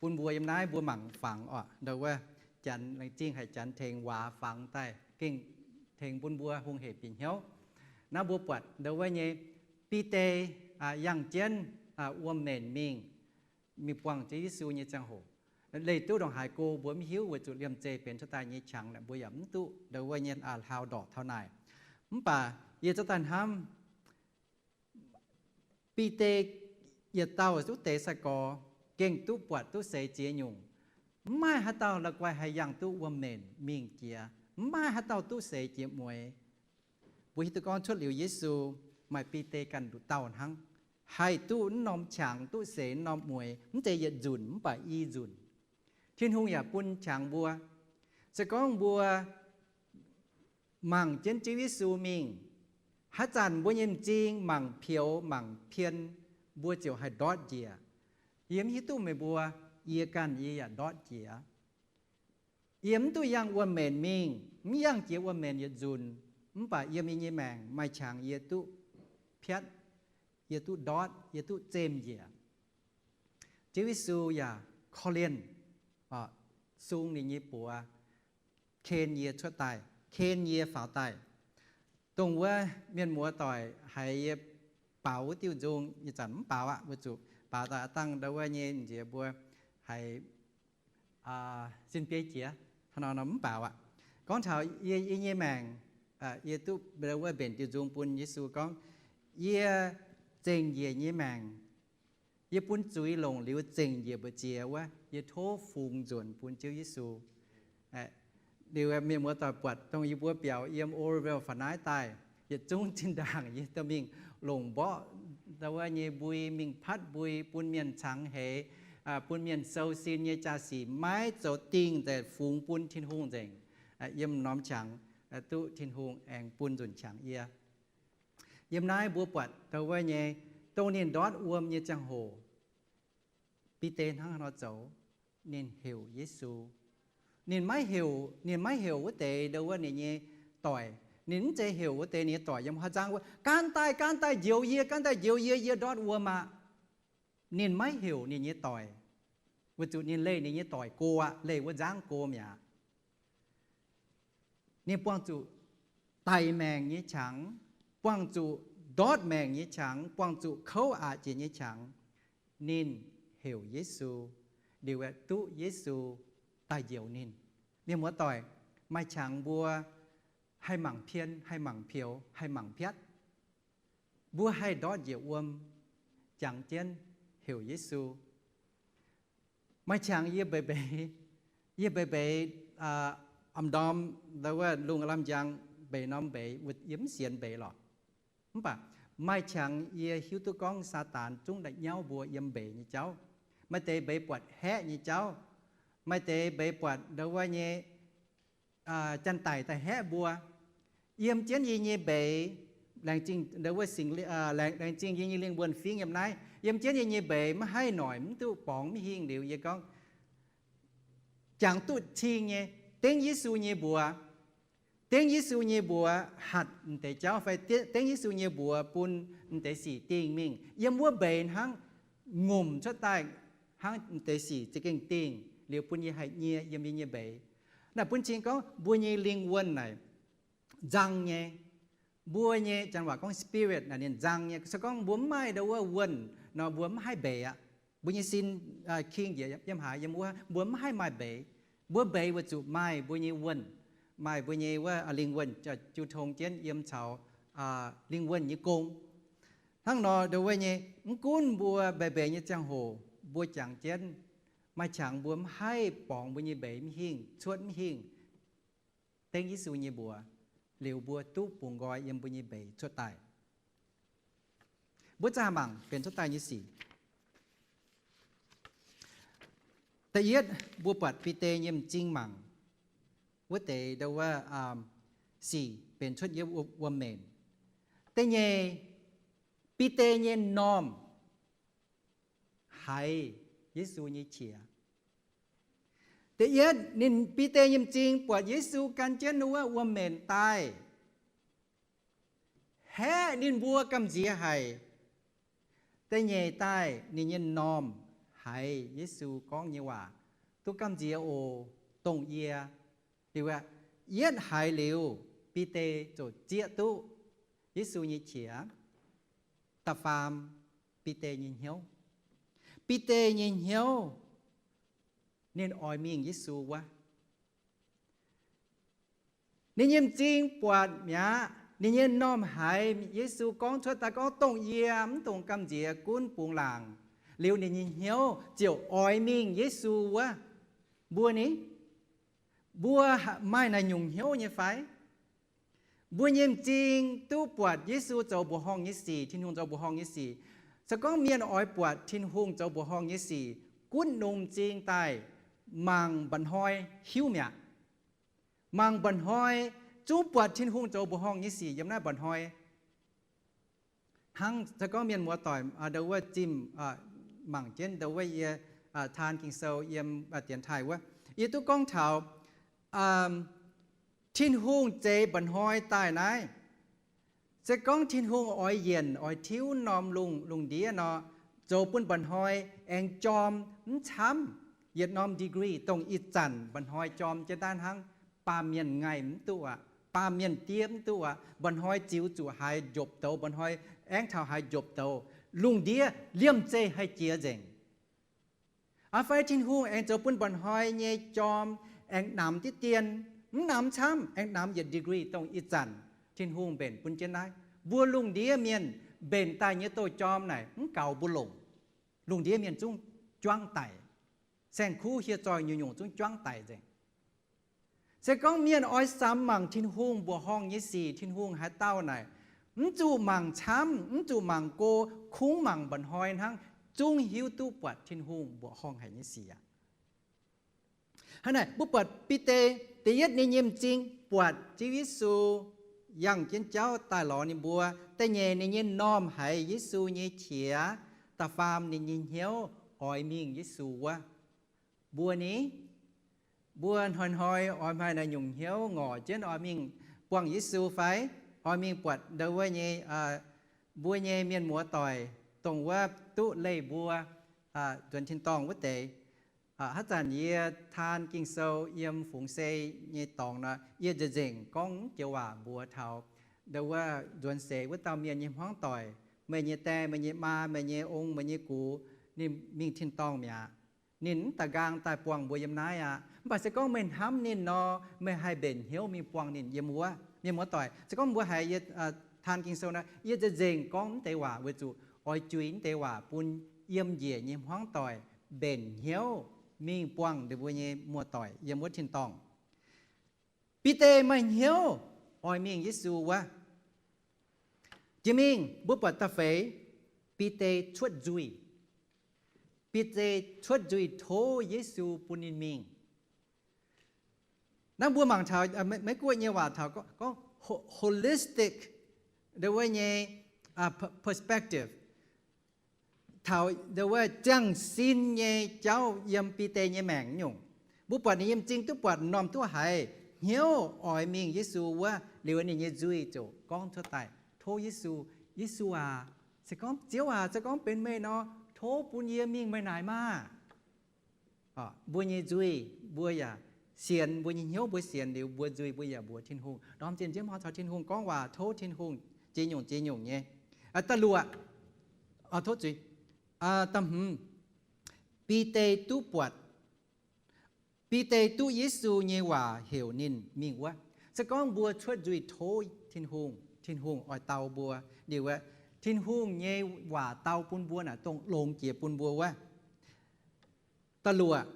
bun mbuo yiem naaiv mbuo mangc fangx oc. Ndau wuov Janx laengz zingh haic, Janx tengx waac fangx daaih gengh tengx bun mbuo hungh hec bieqc hnyouv. Naaiv mbuo buatc ndau wuov nyei Bide yangh jienv wuom-menc mingh, mingh buangh Ziouv Yesu nyei ziangh hoc, leih duqv ndongc haaix go mbuo mv hiuv, weic zuqc liemh zeih benx cuotv daaih nyei qangx mbuo yaac mv duqv ndau wuov nyei hlauv-ndorqc taux naaic. Mv baac yie zoux daaih hnamv, Bide yietc dauh duqv deix sai-gorx gengh duqv buatc duqv seix ziex nyungc. Mv maaih haaix dauh la'guaih haih yangh duqv wuom-menc mingh jiex. Mv maaih haaix dauh duqv seix jiex mueix. Mbuo hiuv duqv gorngv cuotv liuz Yesu, maaih Bide ganh nduqc dauh hnangv haih duqv mv norm qangx, duqv seix mv norm mueix. Mv zeiz yietc nzunc mv baac i nzunc. Tin-Hungh yaac bun qangx mbuo. Se gorngv mbuo mangc jienv Ziouv Yesu mingh, haaix zanc mbuo nyei m'zing mangc peux mangc pien, mbuo ziouc haih ndortv njiec. Yie mv hiuv duqv meih mbuo, yie ganh yie yaac ndortv njiec. Yie mv duqv yangh wuom-menc mingh, mv yangh jiex wuom-menc yietc nzunc, mv baac yiem yie nyei maengc maaih qangx yie duqv piatv, yie duqv ndortv, yie duqv zemh njiec. Ziouv Yesu yaac korv-lienh, sung ninh nyei buoz, ken yie cuotv daaih, ken yie faaux daaih. Dongh wuov mienh muoz doic haiz yie baaux wuov diuh nzung, yie zanc mv baaux aqv, weic zuqc baaux daaih aav dangh ndau wuov nyei nziex mbuo haiz sin biei jiex, hnangv nor mv baaux aqv. Gorngv taux yie, yie nyei maengc, yie duqv ndau wuov mbenc diuh nzung bun Yesu gorngv, yie zengc njiec nyei maengc, yie bun zuiz longc liuz zengc njiec mbu'ziex wuov, yie tov fungx nzuonx bun Ziouv Yesu. Liuz mienh muoz doic buatc dongh yie mbuo biaux yiem Oroville faaux naaiv daaih, yietc zungv zinh ndaangc yie dorh mingh longc mborqv ndau wuov nyei mbui, mingh patv mbui bun mienh cangx heix, bun mienh sou sin nyei jaa-sic maiv zoux dingh nzengc, fungx bun Tin-Hungh nzengc. Yiem norm qangx duqv Tin-Hungh aengx bun nzunc qangx yie. Yiem naaiv mbuo buatc ndau wuov nyei, dongh ninh ndortv wuom nyei ziangh hoc, Bide hnangv haaix nor zoux? Ninh heuc Yesu. Ninh maiv heuc, ninh maiv heuc wuov deix ndau wuov ninh nyei doic. Ninh mv zeiz heuc wuov deix ninh nyei doic yiem haaix nzangv wuov, Gaanv daaih, gaanv daaih njoux yie, gaanv daaih njoux yie, yie ndortv wuom aqv. Ninh maiv heuc ninh nyei doic, weic zuqc ninh leih ninh nyei doic go aqv, leih wuov nzangv go mi'aqv. Ninh buangh zuqc daic maengc nyei qangx, buangh zuqc ndortv maengc nyei qangx, buangh zuqc kouv aqc jiex nyei qangx. Ninh heuc Yesu, liuz aeqv, duqv Yesu daaih njoux ninh. Mienh muoz doic, maaih qangx mbuo haih mangc pien, haih mangc peux, haih mangc piatv. Mbuo haih ndortv njiec wuom, jangx jienv heuc Yesu. Maaih qangx yie mbeix mbeix, yie mbeix mbeix, am ndorm, ndau wuov lungh aav lamh njang mbeix norm mbeix, yie mv sienx mbeix lorqc. Mv baac maaih qangx yie hiuv duqv gorngv Saadaan zungv da'nyauv mbuo yiem mbeix nyei jauv. Maaih deix mbeix buatc haeqv nyei jauv. Maaih deix mbeix buatc ndau wuov nyei janx-daic daaih haeqv mbuo. Yiem jienv yie nyei mbeix, laengz zingh, laengz zingh yie nyei lingh wuonh fingv yiem naaiv. Yiem jienv yie nyei mbeix maiv haih noic, mv duqv borngz, mv hingh liuz yie gorngv, jangx duqv cing nyei, dengv Yesu nyei mbuox. Dengv Yesu nyei mbuox hatc m'deix jauv fai dengv Yesu nyei mbuox bun m'deix sic dingh mingh. Yiem wuov mbeix hnangv ngomc cuotv daaih hnangv m'deix sic za'gengh dingh liuz bun yie haih nyie yiem yie nyei mbeix. Naaic bun cing gorngv mbuo nyei lingh wuonh naaic nzang nyei. Mbuo nyei janx waac gorngv spirit naaic ninh nzang nyei. Se gorngv mbuo mv maaih ndau wuov wuonh nor, mbuo mv haih mbeix aqv. Mbuo nyei sin king njiec yiem haaix, yiem wuov, mbuo mv haih maaih mbeix. Mbuo mbeix weic zuqc maaih mbuo nyei wuonh, maaih mbuo nyei wuov lingh wuonh jiu tong jienv yiem caux lingh wuonh nyei gong. Hnangv nor ndau wuov nyei, mv gunv mbuo mbeix mbeix nyei ziangh hoc mbuo jangx jienv, maaih qangx mbuo mv haih borngz mbuo nyei mbeix mv hingh, cuotv mv hingh, dengv Yesu nyei mbuox, liuz mbuo duqv bungx nqoi yiem mbuo nyei mbeix cuotv daaih. Mbuo zaah mangc benx cuotv daaih nyei sic. Da'yietv, mbuo buatc Bide nyei m'zing mangc wuov deix ndau wuov sic benx cuotv yiem wuom-menc. Da'nyeic, Bide nyei m'normh haiz Yesu nyei qiex. Da'yietv, ninh Bide nyei m'zing buatc Yesu gan jienv wuov wuom-menc daaih. Haeqv ninh mbuo gamh nziex haic. Da'nyeic daaih ninh nyei m'normh haiz Yesu gorngv nyei waac, duqv gamh nziex oc, dongh yie. Liuz aeqv, yietv haiz liuz, Bide ziouc zieqv duqv Yesu nyei qiex, da'faam Bide nyei hnyouv. Bide nyei hnyouv, ninh oix mingh Yesu wuov. Ninh nyei m'zing buatc mi'aqv. Ninh nyei m'normh haiz Yesu gorngv cuotv daaih gorngv, dongh yie, mv dungx gamh nziex, gunv bungx laangc. Liuz ninh nyei hnyouv ziouc oix mingh Yesu wuov. Mbuo ni? Mbuo maaih naaic nyungc hnyouv nyei fai? Mbuo nyei m'zing duqv buatc Yesu zoux mbuoqc horngh nyei sic, Tin-Hungh zoux mbuoqc horngh nyei sic. Se gorngv mienh oix buatc Tin-Hungh zoux mbuoqc horngh nyei sic, gunv longx m'zing daaih mangc mba'hnoi hiuv mi'aqv. Mangc mba'hnoi zungv buatc Tin-Hungh zoux mbuoqc horngh nyei sic yiem naaiv mba'hnoi. Hnangv se gorngv mienh muoz-doic ndau wuov zimh mangc jienv ndau wuov yie taan Ging-Sou yiem dienx taaih wuov, yie duqv gorngv taux Tin-Hungh zeix mba'hnoi daaih naaiv. Se gorngv Tin-Hungh oix yienc, oix tiuv norm lungh, lungh ndiev nor, zoux bun mba'hnoi aengx jorm mv camv yietc norm degree, dongh ih zanc mba'hnoi jorm jienv naaiv hnangv. Baamh mienh ngaih mv duqv aqv. Baamh mienh diev mv duqv aqv. Mba'hnoi ziux zuqc haaix njopc douz, mba'hnoi aengx taux haaix njopc douz. Lungh ndiev liemh zeih haih jiex nzengc. Aa fai Tin-Hungh aengx zoux bun mba'hnoi nyei jorm aengx namx diqv dien, mv namx camv, aengx namx yietc degree dongh ih zanc Tin-Hungh mbenc bun jienv naaiv. Mbuo lungh ndiev mienh mbenc daaih nyei douz jorm naaic mv gaux mbuo longc. Lungh ndiev mienh zungv juangv daic. Saeng-kuv hieh zoih nyungc-nyungc zungv juangv daic nzengc. Se gorngv mienh oix samx mangc Tin-Hungh mbuoqc horngh nyei sic, Tin-Hungh haaix dauh naaic, mv zuqc mangc camv, mv zuqc mangc go, kungx mangc mba'hnoi hnangv, zungv hiuv duqv buatc Tin-Hungh mbuoqc horngh haic nyei sic aqv. Hnangv naaic mbuo buatc Bide, da'yietv ninh nyei m'zing buatc Ziouv Yesu yangh jienv jauv daaih lorz ninh mbuo. Da'nyeic ninh nyei m'normh haiz Yesu nyei qiex. Da'faam ninh nyei hnyouv oix mingh Yesu wuov. Mbuo ni? Mbuo hnoi-hnoi oix maaih naaiv nyungc hnyouv ngorc jienv oix mingh buangh Yesu fai? Oix mingh buatc ndau wuov nyei, mbuo nyei mienh muoz-doic, dongh wuov duqv leih mbuo nzuonx tin-dorngh wuov deix. Haaix zanc yie taan Ging-Sou yiem Fungx Se nyei dorngx nor, yie nzengc-nzengc gorngv joux waac mbuox taux ndau wuov nzuonx seix wuov dauh mienh nyei hmuangv doic, meih nyei die, meih nyei maa, meih nyei ong, meih nyei gux, ninh mingh tin-dorngh mi'aqv. Ninh mv da'nqaang daaih buangh mbuo yiem naaiv aqv. Mv baac se gorngv meih hnamv ninh nor, meih haih mbenc hnyouv mingh buangh ninh yiem wuov. Mienh muoz-doic, se gorngv mbuo haiz yie taan Ging-Sou nor, yie nzengc-nzengc gorngv mv deix waac weic zuqc oix juix mv deix waac bun yiem njiec nyei hmuangv doic mbenc hnyouv mingh buangh ninh mbuo nyei muoz-doic yiem wuov tin-dorngh. Bide maaih hnyouv oix mingh Yesu wuov. Jiex mingh mbuo buatc da'feix, Bide cuotv nzuih. Bide cuotv nzuih tov Yesu bun ninh mingh. Naaiv mbuo mangc taux Meiv-Guoqv nyei waac taux gorngv holistic, ndau wuov nyei perspective, taux ndau wuov ziangh sin nyei jauv yiem Bide nyei maengc nyungc. Mbuo buatc ninh nyei m'zing duqv buatc, m'normh duqv haiz, hnyouv oix mingh Yesu wuov. Liuz ninh nyei nzuih ziouc gorngv cuotv daaih tov Yesu, Yesu aac, se gorngv Ziouv aac, se gorngv benx meih nor, tov bun yie mingh meih naaic maah. Mbuo nyei nzuih mbuo yaac sienx, mbuo nyei hnyouv mbuo sienx liuz, mbuo nzuih mbuo yaac mbuox Tin-Hungh, ndorm zinh nziouv hnoi caux Tin-Hungh gorngv waac, tov Tin-Hungh ziex nyungc ziex nyungc nyei. Da'luoqc, tov zuiz, da'hmz, Bide duqv buatc, Bide duqv Yesu nyei waac heuc ninh mingh wuov. Se gorngv mbuo cuotv nzuih tov Tin-Hungh, Tin-Hungh oix dau mbuo. Liuz aeqv, Tin-Hungh nyei waac dau bun mbuo naaic dongh longx jiex bun mbuo wuov. Da'luoqc,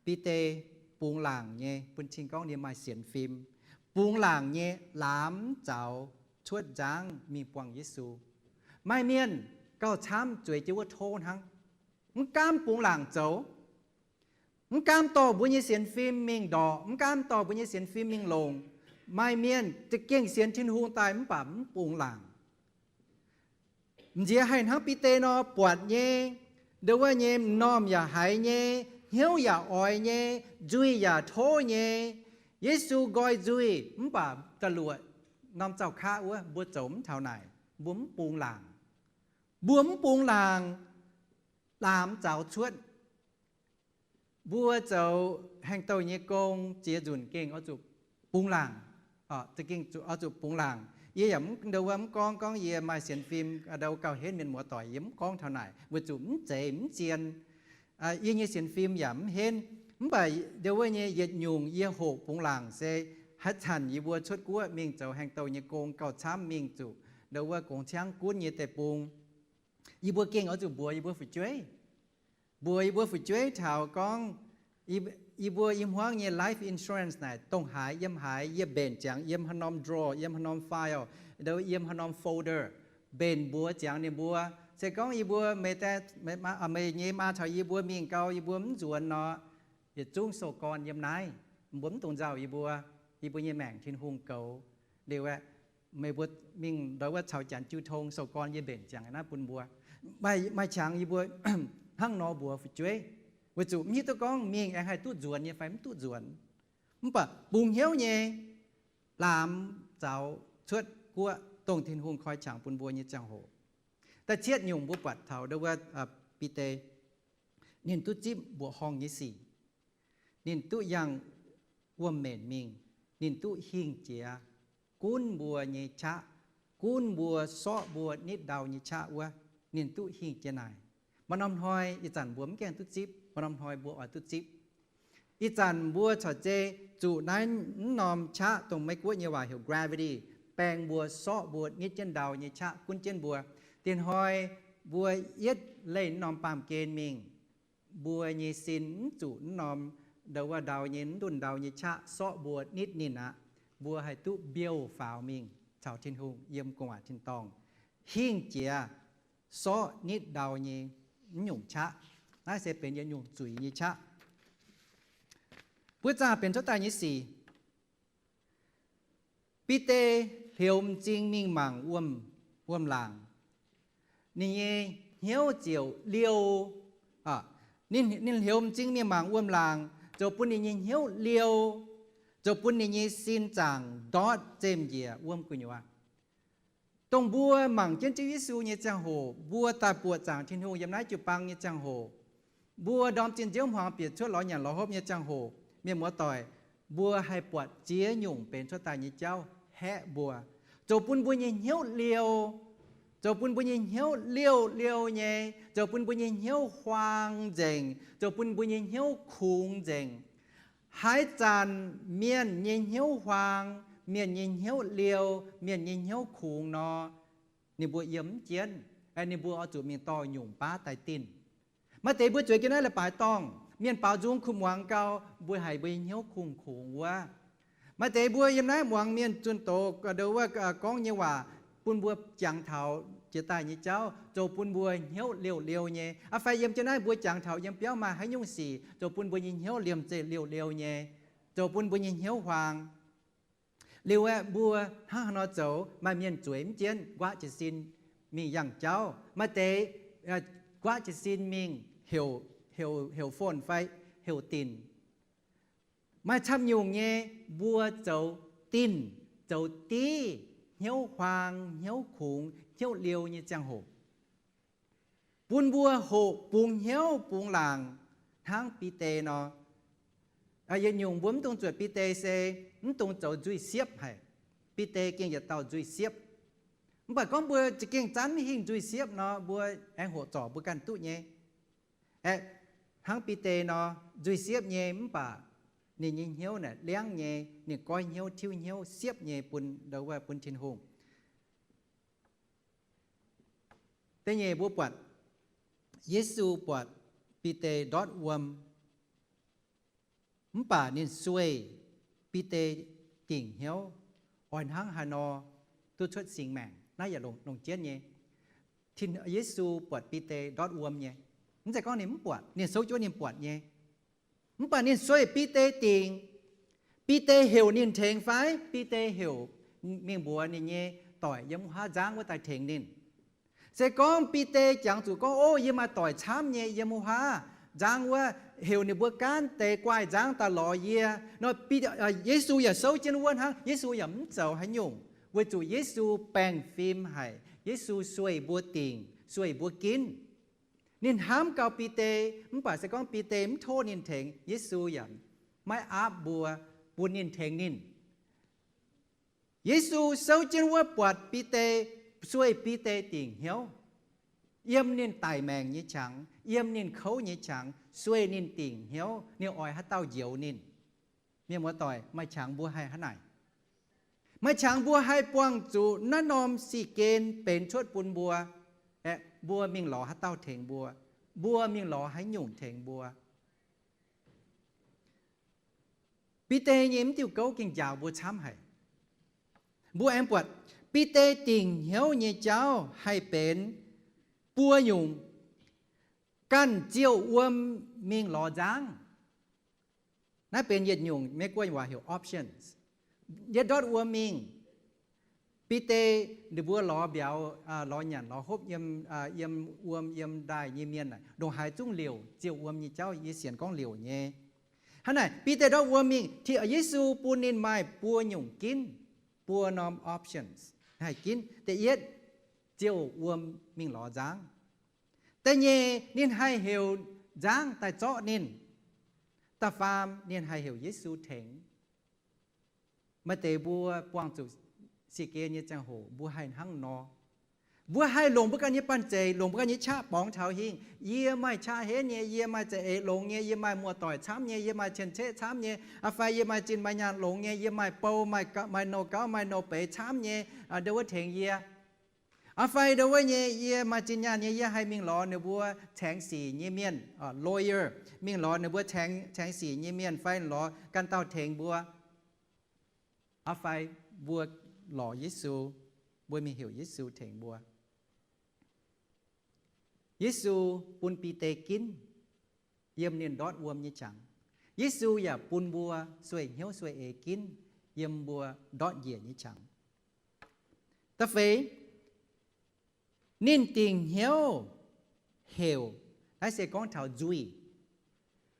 Bide bungx laangc nyei, bun cing gorngv ninh maaih sienx fim, bungx laangc nyei laamz zaux cuotv nzangv mingh buangh Yesu. Maaih mienh gauh camv zueiz jienv wuov tov hnangv, mv gaamv bungx laangc zoux, mv gaamv dorh mbuo nyei sienx fim mingh ndorqc, mv gaamv dorh mbuo nyei sienx fim mingh longc. Maaih mienh za'gengh sienx Tin-Hungh daaih mv baac mv bungx laangc. M'nziex haih hnangv Bide nor, buatc nyei, ndau wuov nyei m'normh yaac haiz nyei, hnyouv yaac oix nyei, nzuih yaac tov nyei. Yesu nqoi nzuih mv baac da'luoqc norm zaux kaqv wuov, mbuo zoux mv taux naaic, mbuo mv bungx laangc. Mbuo mv bungx laangc, laamx zaux cuotv. Mbuo zoux haengh douh nyei gong ziex nzunc gengh oix zuqc bungx laangc. Oix zuqc bungx laangc. Yie yaac mv, ndau wuov mv gorngv, gorngv yie maaih sienx fim ndau gauh henv mienh muoz-doic, yie mv gorngv taux naaic weic zuqc mv zeiz mv zien. Yie nyei sienx fim yaac mv henv. Mv baac ndau wuov nyei yietc nyungc yie hoqc bungx laangc se haaix zanc yie mbuo cuotv guoqv mingh zoux haengh douh nyei gong gauh camv mingh zuqc ndau wuov gongx ciangv gunv nyei deic-bung, yie mbuo gengh oix zuqc mbuox yie mbuo fu'jueiv. Mbuox yie mbuo fu'jueiv taux gorngv, yie mbuo i hmuangv nyei life insurance naaic dongh haaix yiem haaix, yie mbenc ziangx yiem haaix norm drawer, yiem haaix norm file, ndau yiem haaix norm folder, mbenc mbuox ziangx ninh mbuo. Se gorngv yie mbuo, meih nyei maa caux yie mbuo mingh gau, yie mbuo mv nzuonx nor, yietc zungv sou-gorn yiem naaiv. Mbuo mv dungx nzauh yie mbuo. Yie mbuo nyei maengc Tin-Hungh goux. Liuz aeqv, meih mbuo mingh ndau wuov caux janx jiu tong, sou-gorn yie mbenc ziangx naaiv bun mbuo. Maaih qangx yie mbuo hnangv nor mbuox fu'jueiv, weic zuqc mv hiuv duqv gorngv mingh aengx haih duqv nzuonx nyei fai mv duqv nzuonx. Mv baac bungx hnyouv nyei, laamx zaux cuotv guoqv dongh Tin-Hungh koi qangx bun mbuo nyei ziangh hoc. Da'cietv nyungc mbuo buatc taux ndau wuov Bide, ninh duqv zipv mbuoqc horngh nyei sic. Ninh duqv yangh wuom-menc mingh. Ninh duqv hingh jiex gunv mbuo nyei qaqv, gunv mbuo sorqv mbuo nitv ndau nyei qaqv wuov. Ninh duqv hingh jiex naaic. Maaih norm hnoi ih zanc mbuo mv gaengh duqv zipv, maaih norm hnoi mbuo oix duqv zipv. Ih zanc mbuo corc zei zuqc naaiv norm qaqv dongh Meiv Guoqv nyei waac heuc gravity, baeng mbuo sorqv mbuo nitv jienv ndau nyei qaqv gunv jienv mbuo. Diex hnoi mbuo yietv leih norm baamh gen mingh, mbuo nyei sin mv zuqc norm ndau wuov ndau nyei, mv ndunh ndau nyei qaqv sorqv mbuo nitv ninh aqv. Mbuo haih duqv mbiouh faaux mingh caux Tin-Hungh yiem gu'nguaaic tin-dorngh, hingh jiex sorqv nitv ndau nyei mv nyungc qaqv. Naaiv se benx yietc nyungc zuiz nyei qaqv. Buo zaah benx cuotv daaih nyei sic. Bide hlioux m'zing mingh mangc wuom, wuom-laangc. Ninh nyei hnyouv ziouc liouh. Ninh hlioux m'zing mingh mangc wuom-laangc, zoux bun ninh nyei hnyouv liouh, zoux bun ninh nyei sin zaangc ndortv zemh njiec wuom gu'nyuoz. Dongh mbuo mangc jienv Ziouv Yesu nyei ziangh hoc, mbuo daaih buoqc zaangc Tin-Hungh yiem naaiv jiu-baang nyei ziangh hoc, mbuo ndorm zinh nziouv hmuangx bieqc cuotv lorz nyanc lorz hopv nyei ziangh hoc, mienh muoz-doic, mbuo haih buatc ziex nyungc benx cuotv daaih nyei jauv haeqv mbuo, zoux bun mbuo nyei hnyouv liouh, zoux bun mbuo nyei hnyouv liouh liouh nyei, zoux bun mbuo nyei hnyouv huaang nzengc, zoux bun mbuo nyei hnyouv kungx nzengc. Haaix zanc mienh nyei hnyouv huaang, mienh nyei hnyouv liouh, mienh nyei hnyouv kungx nor, ninh mbuo yiem mv jienv. Ninh mbuo oix zuqc mingh dorh nyungc baav daaih dinh. Maaih deix mbuo zueiz jienv naaiv leiz-baaix dorngh, mienh baaux nzung kuh muangx gau, mbuo haiz mbuo nyei hnyouv kungx-kungx wuov. Maaih deix mbuo yiem naaiv muangx mienh zunh doz, ndau wuov gorngv nyei waac, bun mbuo jangx taux jiex daaih nyei jauv, zoux bun mbuo hnyouv liouh liouh nyei. Aa fai yiem jienv naaiv mbuo jangx taux yiem biauv maaih haaix nyungc sic, zoux bun mbuo nyei hnyouv liemh zeih liouh liouh nyei, zoux bun mbuo nyei hnyouv huaang. Liuz aeqv, mbuo hnangv haaix nor zoux? Maaih mienh zueiz mv jienv, nquaqv jiez sin mingh yangh jauv. Maaih deix nquaqv jiez sin mingh heuc, heuc phone fai heuc dinc. Maaih camv nyungc nyei, mbuo zoux dinc, zoux div, hnyouv huaang, hnyouv kungx, hnyouv liouh nyei ziangh hoc, bun mbuo hoqc bungx hnyouv bungx laangc hnangv Bide nor. Yietc nyungc mbuo mv dungx zuotc Bide se mv dungx zoux nzuih siepv haic. Bide gengh yietc dauh nzuih siepv. Mv baac gorngv mbuo za'gengh zanv mv hingh nzuih siepv nor, mbuo aengx hoqc zorc mbuo ganh duqv nyei. Aeqv, hnangv Bide nor, nzuih siepv nyei mv baac ninh nyei hnyouv naaic liangv nyei, ninh goiv hnyouv tiuv hnyouv siepv nyei bun, ndau wuov bun Tin-Hungh. Da'nyeic mbuo buatc Yesu buatc Bide ndortv wuom, mv baac ninh sueih Bide dingc hnyouv, oix hnangv haaix nor duqv cuotv singx maengc. Naaiv yaac longc jienv nyei. Yesu buatc Bide ndortv wuom nyei. Mv zeiz gorngv ninh mv buatc, ninh souv jienv wuov ninh buatc nyei. Mv baac ninh sueih Bide dingc. Bide heuc ninh tengx fai? Bide heuc mingh mbuox ninh nyei doic yiem wuov haav nzangv wuov daaih tengx ninh. Se gorngv Bide jangx zuqc gorngv, Ov, yie maaih doic camv nyei yiem wuov haav nzangv wuov, heuc ninh mbuo gaanv deix guaaih nzangv daaih lorz yie nor, Yesu yaac souv jienv wuov hnangv. Yesu yaac mv zoux haaix nyungc. weic zuqc Yesu baengh fim haic. Yesu sueih mbuo dingc, sueih mbuo ginv. Ninh hnamv gau Bide, mv baac se gorngv Bide mv tov ninh tengx, Yesu yaac maiv aapv mbuo bun ninh tengx ninh. Yesu souv jienv wuov buatc Bide, sueih Bide dingc hnyouv. Yiem ninh daic maengc nyei qangx, yiem ninh kouv nyei qangx, sueih ninh dingc hnyouv, ninh oix haaix dauh njoux ninh. Mienh muoz-doic, maaih qangx mbuo haih hnangv naaic. Maaih qangx mbuo haih buangh zuqc naaiv norm sic gen benx cuotv bun mbuo. Aeqv, mbuo mingh lorz haaix dauh tengx mbuo? Mbuo mingh lorz haaix nyungc tengx mbuo? Bide nyei mv diuh gouv gengh njaaux mbuo camv haic. Mbuo aengx buatc Bide dingc hnyouv nyei jauv haih benx buo nyungc. Ganh ziouc wuom mingh lorz nzangv. Naaiv benx yietc nyungc, Meiv-Guoqv waac heuc options. Yie ndortv wuom mingh. Bide ninh mbuo lorz mbiauz, lorz nyanc lorz hopv yiem, yiem wuom yiem ndaaih nyei mienh aah, ndongc haaix zungv liouc ziouc wuom nyei jauv, yie sienx gorngv liouc nyei. Hnangv naaic Bide ndortv wuom mingh, Yesu bun ninh maaih buo nyungc ginv, buo norm options haih ginv. Da'yietv, ziouc wuom mingh lorz nzangv. Da'nyeic, ninh haih heuc nzangv daaih zorqv ninh. Da'faam, ninh haih heuc Yesu tengx. Maaih deix mbuo buangh zuqc sic gen nyei ziangh hoc mbuo haih hnangv nor. Mbuo haih longc mbuo ganh nyei banh zeic, longc mbuo ganh nyei qaqv borngz taux hingh. Yie maaih qaqv henv nyei, yie maaih za'eix longx nyei, yie maaih muoz-doic camv nyei, yie maaih cien-ceqv camv nyei, aa fai yie maaih zinh maaih nyaanh longx nyei, yie maaih bou, maaih nouh gauv maaih nouh beiz camv nyei, ndo wuov tengx yie. Aa fai ndo wuov nyei, yie maaih zinh nyaanh nyei, yie haih mingh lorz ninh mbuo caengx sic nyei mienh, lawyer, mingh lorz ninh mbuo caengx sic nyei mienh fai lorz ganh dauh tengx mbuo. Aa fai mbuo lorz Yesu, mbuo mingh heuc Yesu tengx mbuo. Yesu bun Bide ginv yiem ninh ndortv wuom nyei qangx. Yesu yaac bun mbuo sueih hnyouv sueih eix ginv yiem mbuo ndortv njiec nyei qangx. Da'feix, ninh dingc hnyouv heuc, naaiv se gorngv taux nzuih,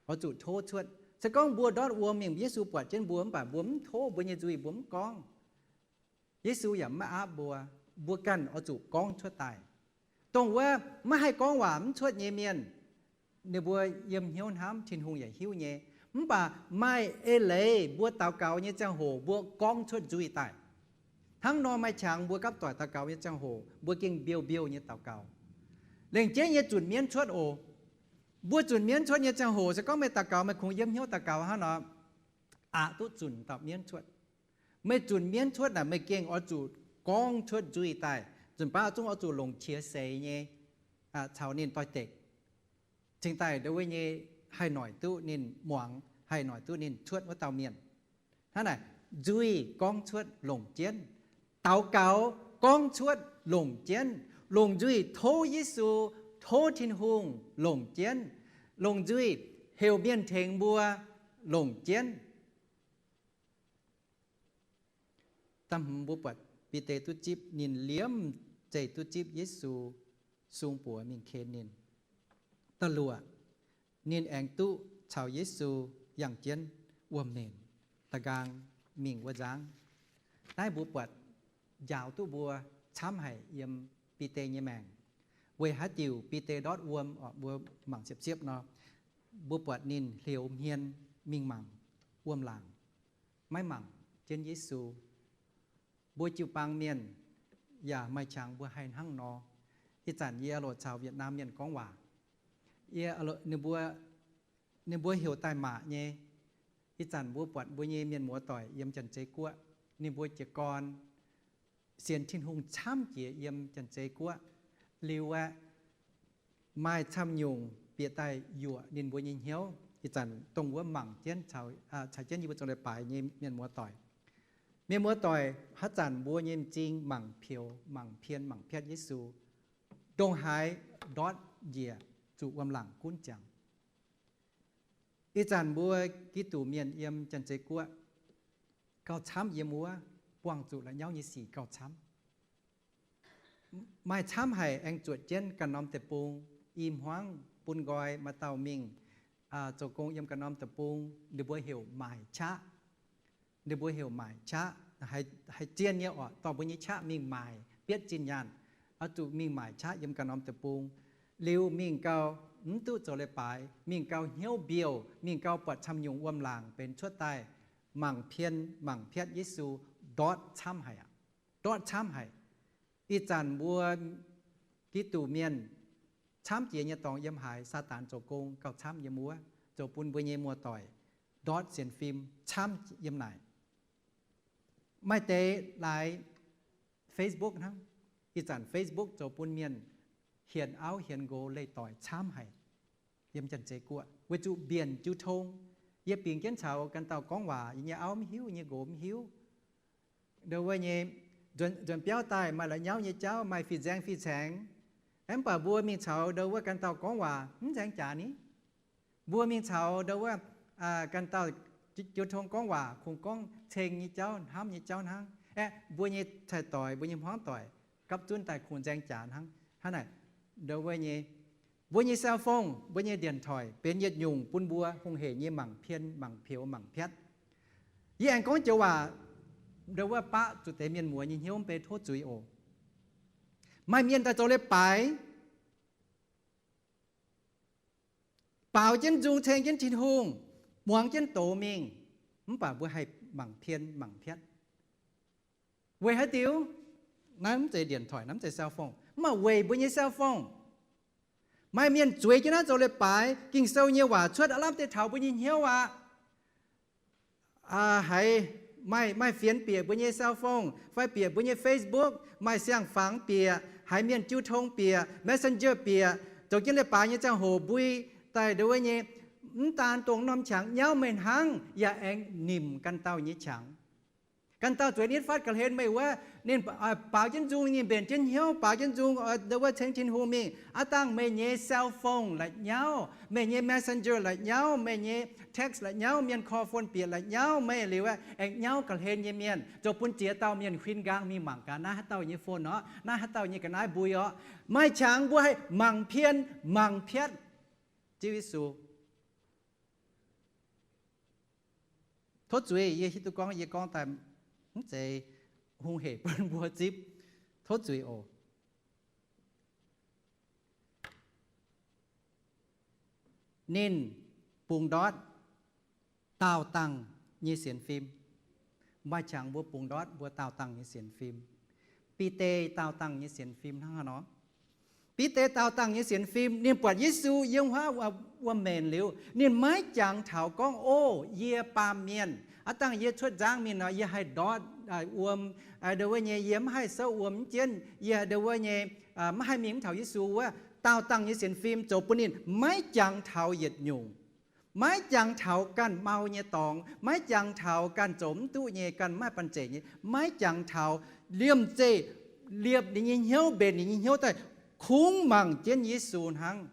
oix zuqc tov cuotv. Se gorngv mbuo ndortv wuom mingh, Yesu buatc jienv mbuo mv baac mbuo mv tov mbuo nyei nzuih, mbuo mv gorngv, Yesu yaac maiv aapv mbuo. Mbuo ganh oix zuqc gorngv cuotv daaih. Dongh wuov maiv haih gorngv waac mv cuotv nyei mienh, ninh mbuo yiem hnyouv hnamv Tin-Hungh yaac hiuv nyei. Mv baac maaih eix leiz mbuo daux gaux nyei ziangh hoc mbuo gorngv cuotv nzuih daaih. Hnangv nor maaih qangx mbuo gapv doic daux gaux nyei ziangh hoc mbuo gengh mbiouh mbiouh nyei daux gaux. Lengc jeiv nyei zunc mienv cuotv oc. Mbuo zunc mienv cuotv nyei ziangh hoc se gorngv meih daux gaux meih kungx yiem hnyouv daux gaux hnangv nor, aqc duqv zunc dauh mienv cuotv. Meih zunc mienv cuotv naaic meih gengh oix zuqc gorngv cuotv nzuih daaih. Nzunc baav zungv oix zuqc longc qiex seix nyei caux ninh doix-dekc, cingx daaih ndo wuov nyei haih noic duqv ninh muangx, haih noic duqv ninh cuotv wuov dauh mienh. Hnangv naaic, nzuih gorngv cuotv longc jienv. Daux gaux gorngv cuotv longc jienv. Longc nzuih tov Yesu, tov Tin-Hungh longc jienv. Longc nzuih heuc mienh tengx mbuo longc jienv. Da'hmz mbuo buatc Bide duqv zipv, ninh liemh zeih duqv zipv Yesu, sung buoz mingh ken ninh. Da'luoqc, ninh aengx duqv caux Yesu yangh jienv wuom-nenc, da'nqaang mingh wuov nzangv. Naaiv mbuo buatc njaaux duqv mbuo camv haic yiem Bide nyei maengc. Weic haaix diuc Bide ndortv wuom, mbuo mangc siepv-siepv nor, mbuo buatc ninh hlioux hmien mingh mangc wuom-laangc, maiv mangc jienv Yesu. Mbuo jiu-baang mienh yaac maaih qangx mbuo haih hnangv nor. Ih zanc yie loc caux Vietnam mienh gorngv waac, ninh mbuo heuc daaih maac nyei. Ih zanc mbuo buatc mbuo nyei mienh muoz-doic yiem Janx-Zei Guoqv, ninh mbuo jiez gorn sienx Tin-Hungh camv jiex yiem Janx-Zei Guoqv. Liuz aeqv, maaih camv nyungc bieqc daaih yuoqc ninh mbuo nyei hnyouv. Ih zanc dongh wuov mangc jienv, caux jienv yie mbuo zong leiz-baaix nyei mienh muoz-doic. Mienh muoz-doic, haaix zanc mbuo nyei m'zing mangc peux, mangc pien, mangc piatv Yesu, ndongc haaix ndortv njiec zuqc wuom-laangc gunv ziangx. Ih zanc mbuo Giduc mienh yiem Janx-Zei Guoqv gauh camv yiem wuov, buangh zuqc la'nyauv nyei sic gauh camv. Maaih camv haic aengx zuotc jienv ganh norm deic-bung, i hmuangv bun nqoi maaih dauh mingh zoux gong yiem ganh norm deic-bung, ninh mbuo heuc maaic qaqv. Ninh mbuo heuc maaic qaqv. haih zien nyei orqc, dorh mbuo nyei qaqv mingh maaic bietv zinh nyaanh, oix zuqc mingh maaic qaqv yiem ganh norm deic-bung. Liuz mingh gau, mv duqv zoux leiz-baaix, mingh gau hnyouv mbiouh, mingh gau buatc camv-nyungc wuom-laangc benx cuotv daaih, mangc pien mangc piatv Yesu, ndortv camv haic aqv. Ndortv camv haic. Ih zanc mbuo Giduc mienh camv jiex nyei dorngx yiem haaix, Saadaan zoux gong gauh camv yiem wuov, zoux bun mbuo nyei muoz-doic ndortv sienx fim camv yiem naaic. Maaih deix laaix Facebook hnangv. Ih zanc Facebook zoux bun mienh hienx auv hienx nqox leih doic camv haic yiem Janx-Zei Guoqv, weic zuqc mbienc jiu tong. Yie bingx jienv caux ganh dauh gorngv waac, yie nyei auv mv hiuv, yie nyei nqox mv hiuv. Ndo wuov nyei, nzuonx biauv daaih maaih la'nyauv nyei jauv, maaih fih nzaeng fih caengx. Aeqv, mv baac mbuo mingh caux ndo wuov ganh dauh gorngv waac mv nzaeng jaax ni. Mbuo mingh caux ndo wuov ganh dauh jiu tong gorngv waac, kungx gorngv ceng nyei jauv, hnamv nyei jauv hnangv. Aeqv, mbuo nyei cai-doix, mbuo nyei hmuangv doic gapv zunv daaih kungx nzaeng jaax hnangv. Hnangv naaic, ndo wuov nyei, mbuo nyei cell phone, mbuo nyei điện thoại benx yietc nyungc bun mbuo hungh heic nyei mangc pien mangc peux mangc piatv. Yie aengx gorngv joux waac, ndo wuov baqv zuqc deix mienh muoz nyei hnyouv mv bei, tov zuiz oc. Maaih mienh daaih zoux leiz-baaix, baaux jienv nzung ceng jienv Tin-Hungh, muangx jienv doz mingh, mv baac mbuo haih mangc pien mangc piatv. Weic haaix diuc? Naaiv mv zeiz điện thoại, naaiv mv zeiz cell phone, mv baac weic mbuo nyei cell phone. Maaih mienh zueiz jienv naaiv zoux leiz-baaix, Ging-Sou nyei waac cuotv aav lamh deix taux mbuo nyei hnyouv aqv. Haiz maaih, maaih fienx bieqc mbuo nyei cell phone fai bieqc mbuo nyei Facebook, maaih siang-fangx bieqc, haiz mienh jiu tong bieqc, Messenger bieqc, zoux jienv leiz-baaix nyei ziangh hoc mbui daaih ndo wuov nyei, mv daan dongh norm qangx nyauv meih hnangv, yaac aengx nimc ganh dauh nyei qangx. Ganh dauh zueiz nitv fatv ga'hlen meih wuov, ninh baaux jienv nzung, ninh mbenc jienv hnyouv, baaux jienv nzung ndo wuov ceng Tin-Hungh mingh. Aav dangh meih nyei cell phone la'nyauv, meih nyei Messenger la'nyauv, meih nyei text la'nyauv, mienh korv phone bieqc la'nyauv meih liuz, aengx nyauv ga'hlen nyei mienh, zoux bun ziex dauh mienh huin nqaang mingh mangc gaax naaiv haaix dauh nyei phone orqc, naaiv haaix dauh nyei ga'naaiv mbui orqc. Maaih qangx mbuo haih mangc pien mangc piatv Ziouv Yesu. Tov zuiz, yie hiuv duqv gorngv yie gorngv daaih mv zeiz hungh heic bun mbuo zipv. Tov zuiz oc. Ninh bungx ndortv daauh dangh nyei sienx fim. Maaih qangx mbuo bungx ndortv mbuo daauh dangh nyei sienx fim. Bide daauh dangh nyei sienx fim hnangv haaix nor? Bide daauh dangh nyei sienx fim, ninh buatc Yesu yiem wuov wuom-maenc liuz, ninh maiv jangx taux gorngv, O, yie baamh mienh. Aav dangh yie cuotv nzangv mingh nor, yie haih ndortv wuom, ndo wuov nyei, yie mv haih souv wuom mv jienv, yie ndo wuov nyei mv haih mingh mv taux Yesu wuov. Daauh dangh nyei sienx fim zoux bun ninh maiv jangx taux yietc nyungc, maiv jangx taux ganh mau nyei dorngx, maiv jangx taux ganh zoux mv duqv nyei, ganh maiv banh zeic nyei, maiv jangx taux. Liemh zeih liepc ninh nyei hnyouv, mbenc ninh nyei hnyouv daaih, kungx mangc jienv Yesu hnangv,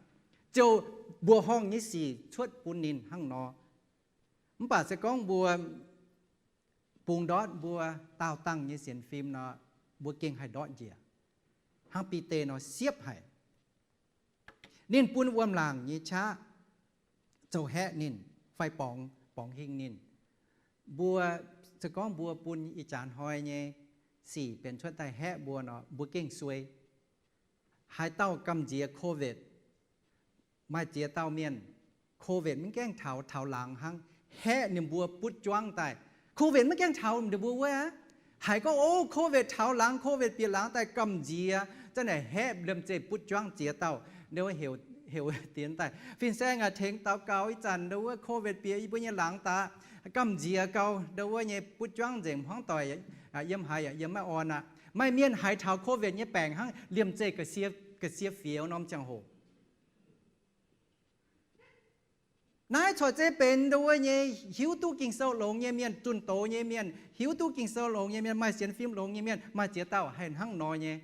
ziouc mbuoqc horngh nyei sic cuotv bun ninh hnangv nor. Mv baac se gorngv mbuo bungx ndortv mbuo daauh dangh nyei sienx fim nor, mbuo gengh haih ndortv njiec hnangv Bide nor siepv haic. Ninh bun wuom-laangc nyei qaqv zoux haeqv ninh fai borngz, borngz hingh ninh. Mbuo, se gorngv mbuo bun ih jaax hnoi nyei sic benx cuotv daaih haeqv mbuo nor, mbuo gengh suei. Haaix dauh gamh nziex COVID, maaih ziex dauh mienh, COVID maiv gaengh taux, taux laangz hnangv, haeqv ninh mbuo butv juangv daaih. COVID maiv gaengh taux ninh mbuo wuov aqv. Haiz gorngv, O, COVID taux laangz, COVID bieqc laangz daaih, gamh nziex zanc naaic haeqv liemh zeih butv juangv ziex dauh. Ndo wuov heuc, heuc diex daaih, Fin-Saeng aac, tengx daux gaux ih zanc ndo wuov COVID bieqc yie mbuo nyei laangz daaih, gamh nziex gau, ndo wuov nyei butv juangv nzengc, hmuangv doic yiem haaix yaac yiem maiv orn aqv. Maaih mienh haiz taux COVID nyei baengc hnangv, liemh zeih ga'sie, ga'sie fioux norm ziangh hoc. Naaiv corc zeiv benx ndo wuov nyei hiuv duqv Ging-Sou longx nyei mienh, zunh doz nyei mienh, hiuv duqv Ging-Sou longx nyei mienh, maaih sienx fim longx nyei mienh, maaih ziex dauh haih hnangv nor nyei.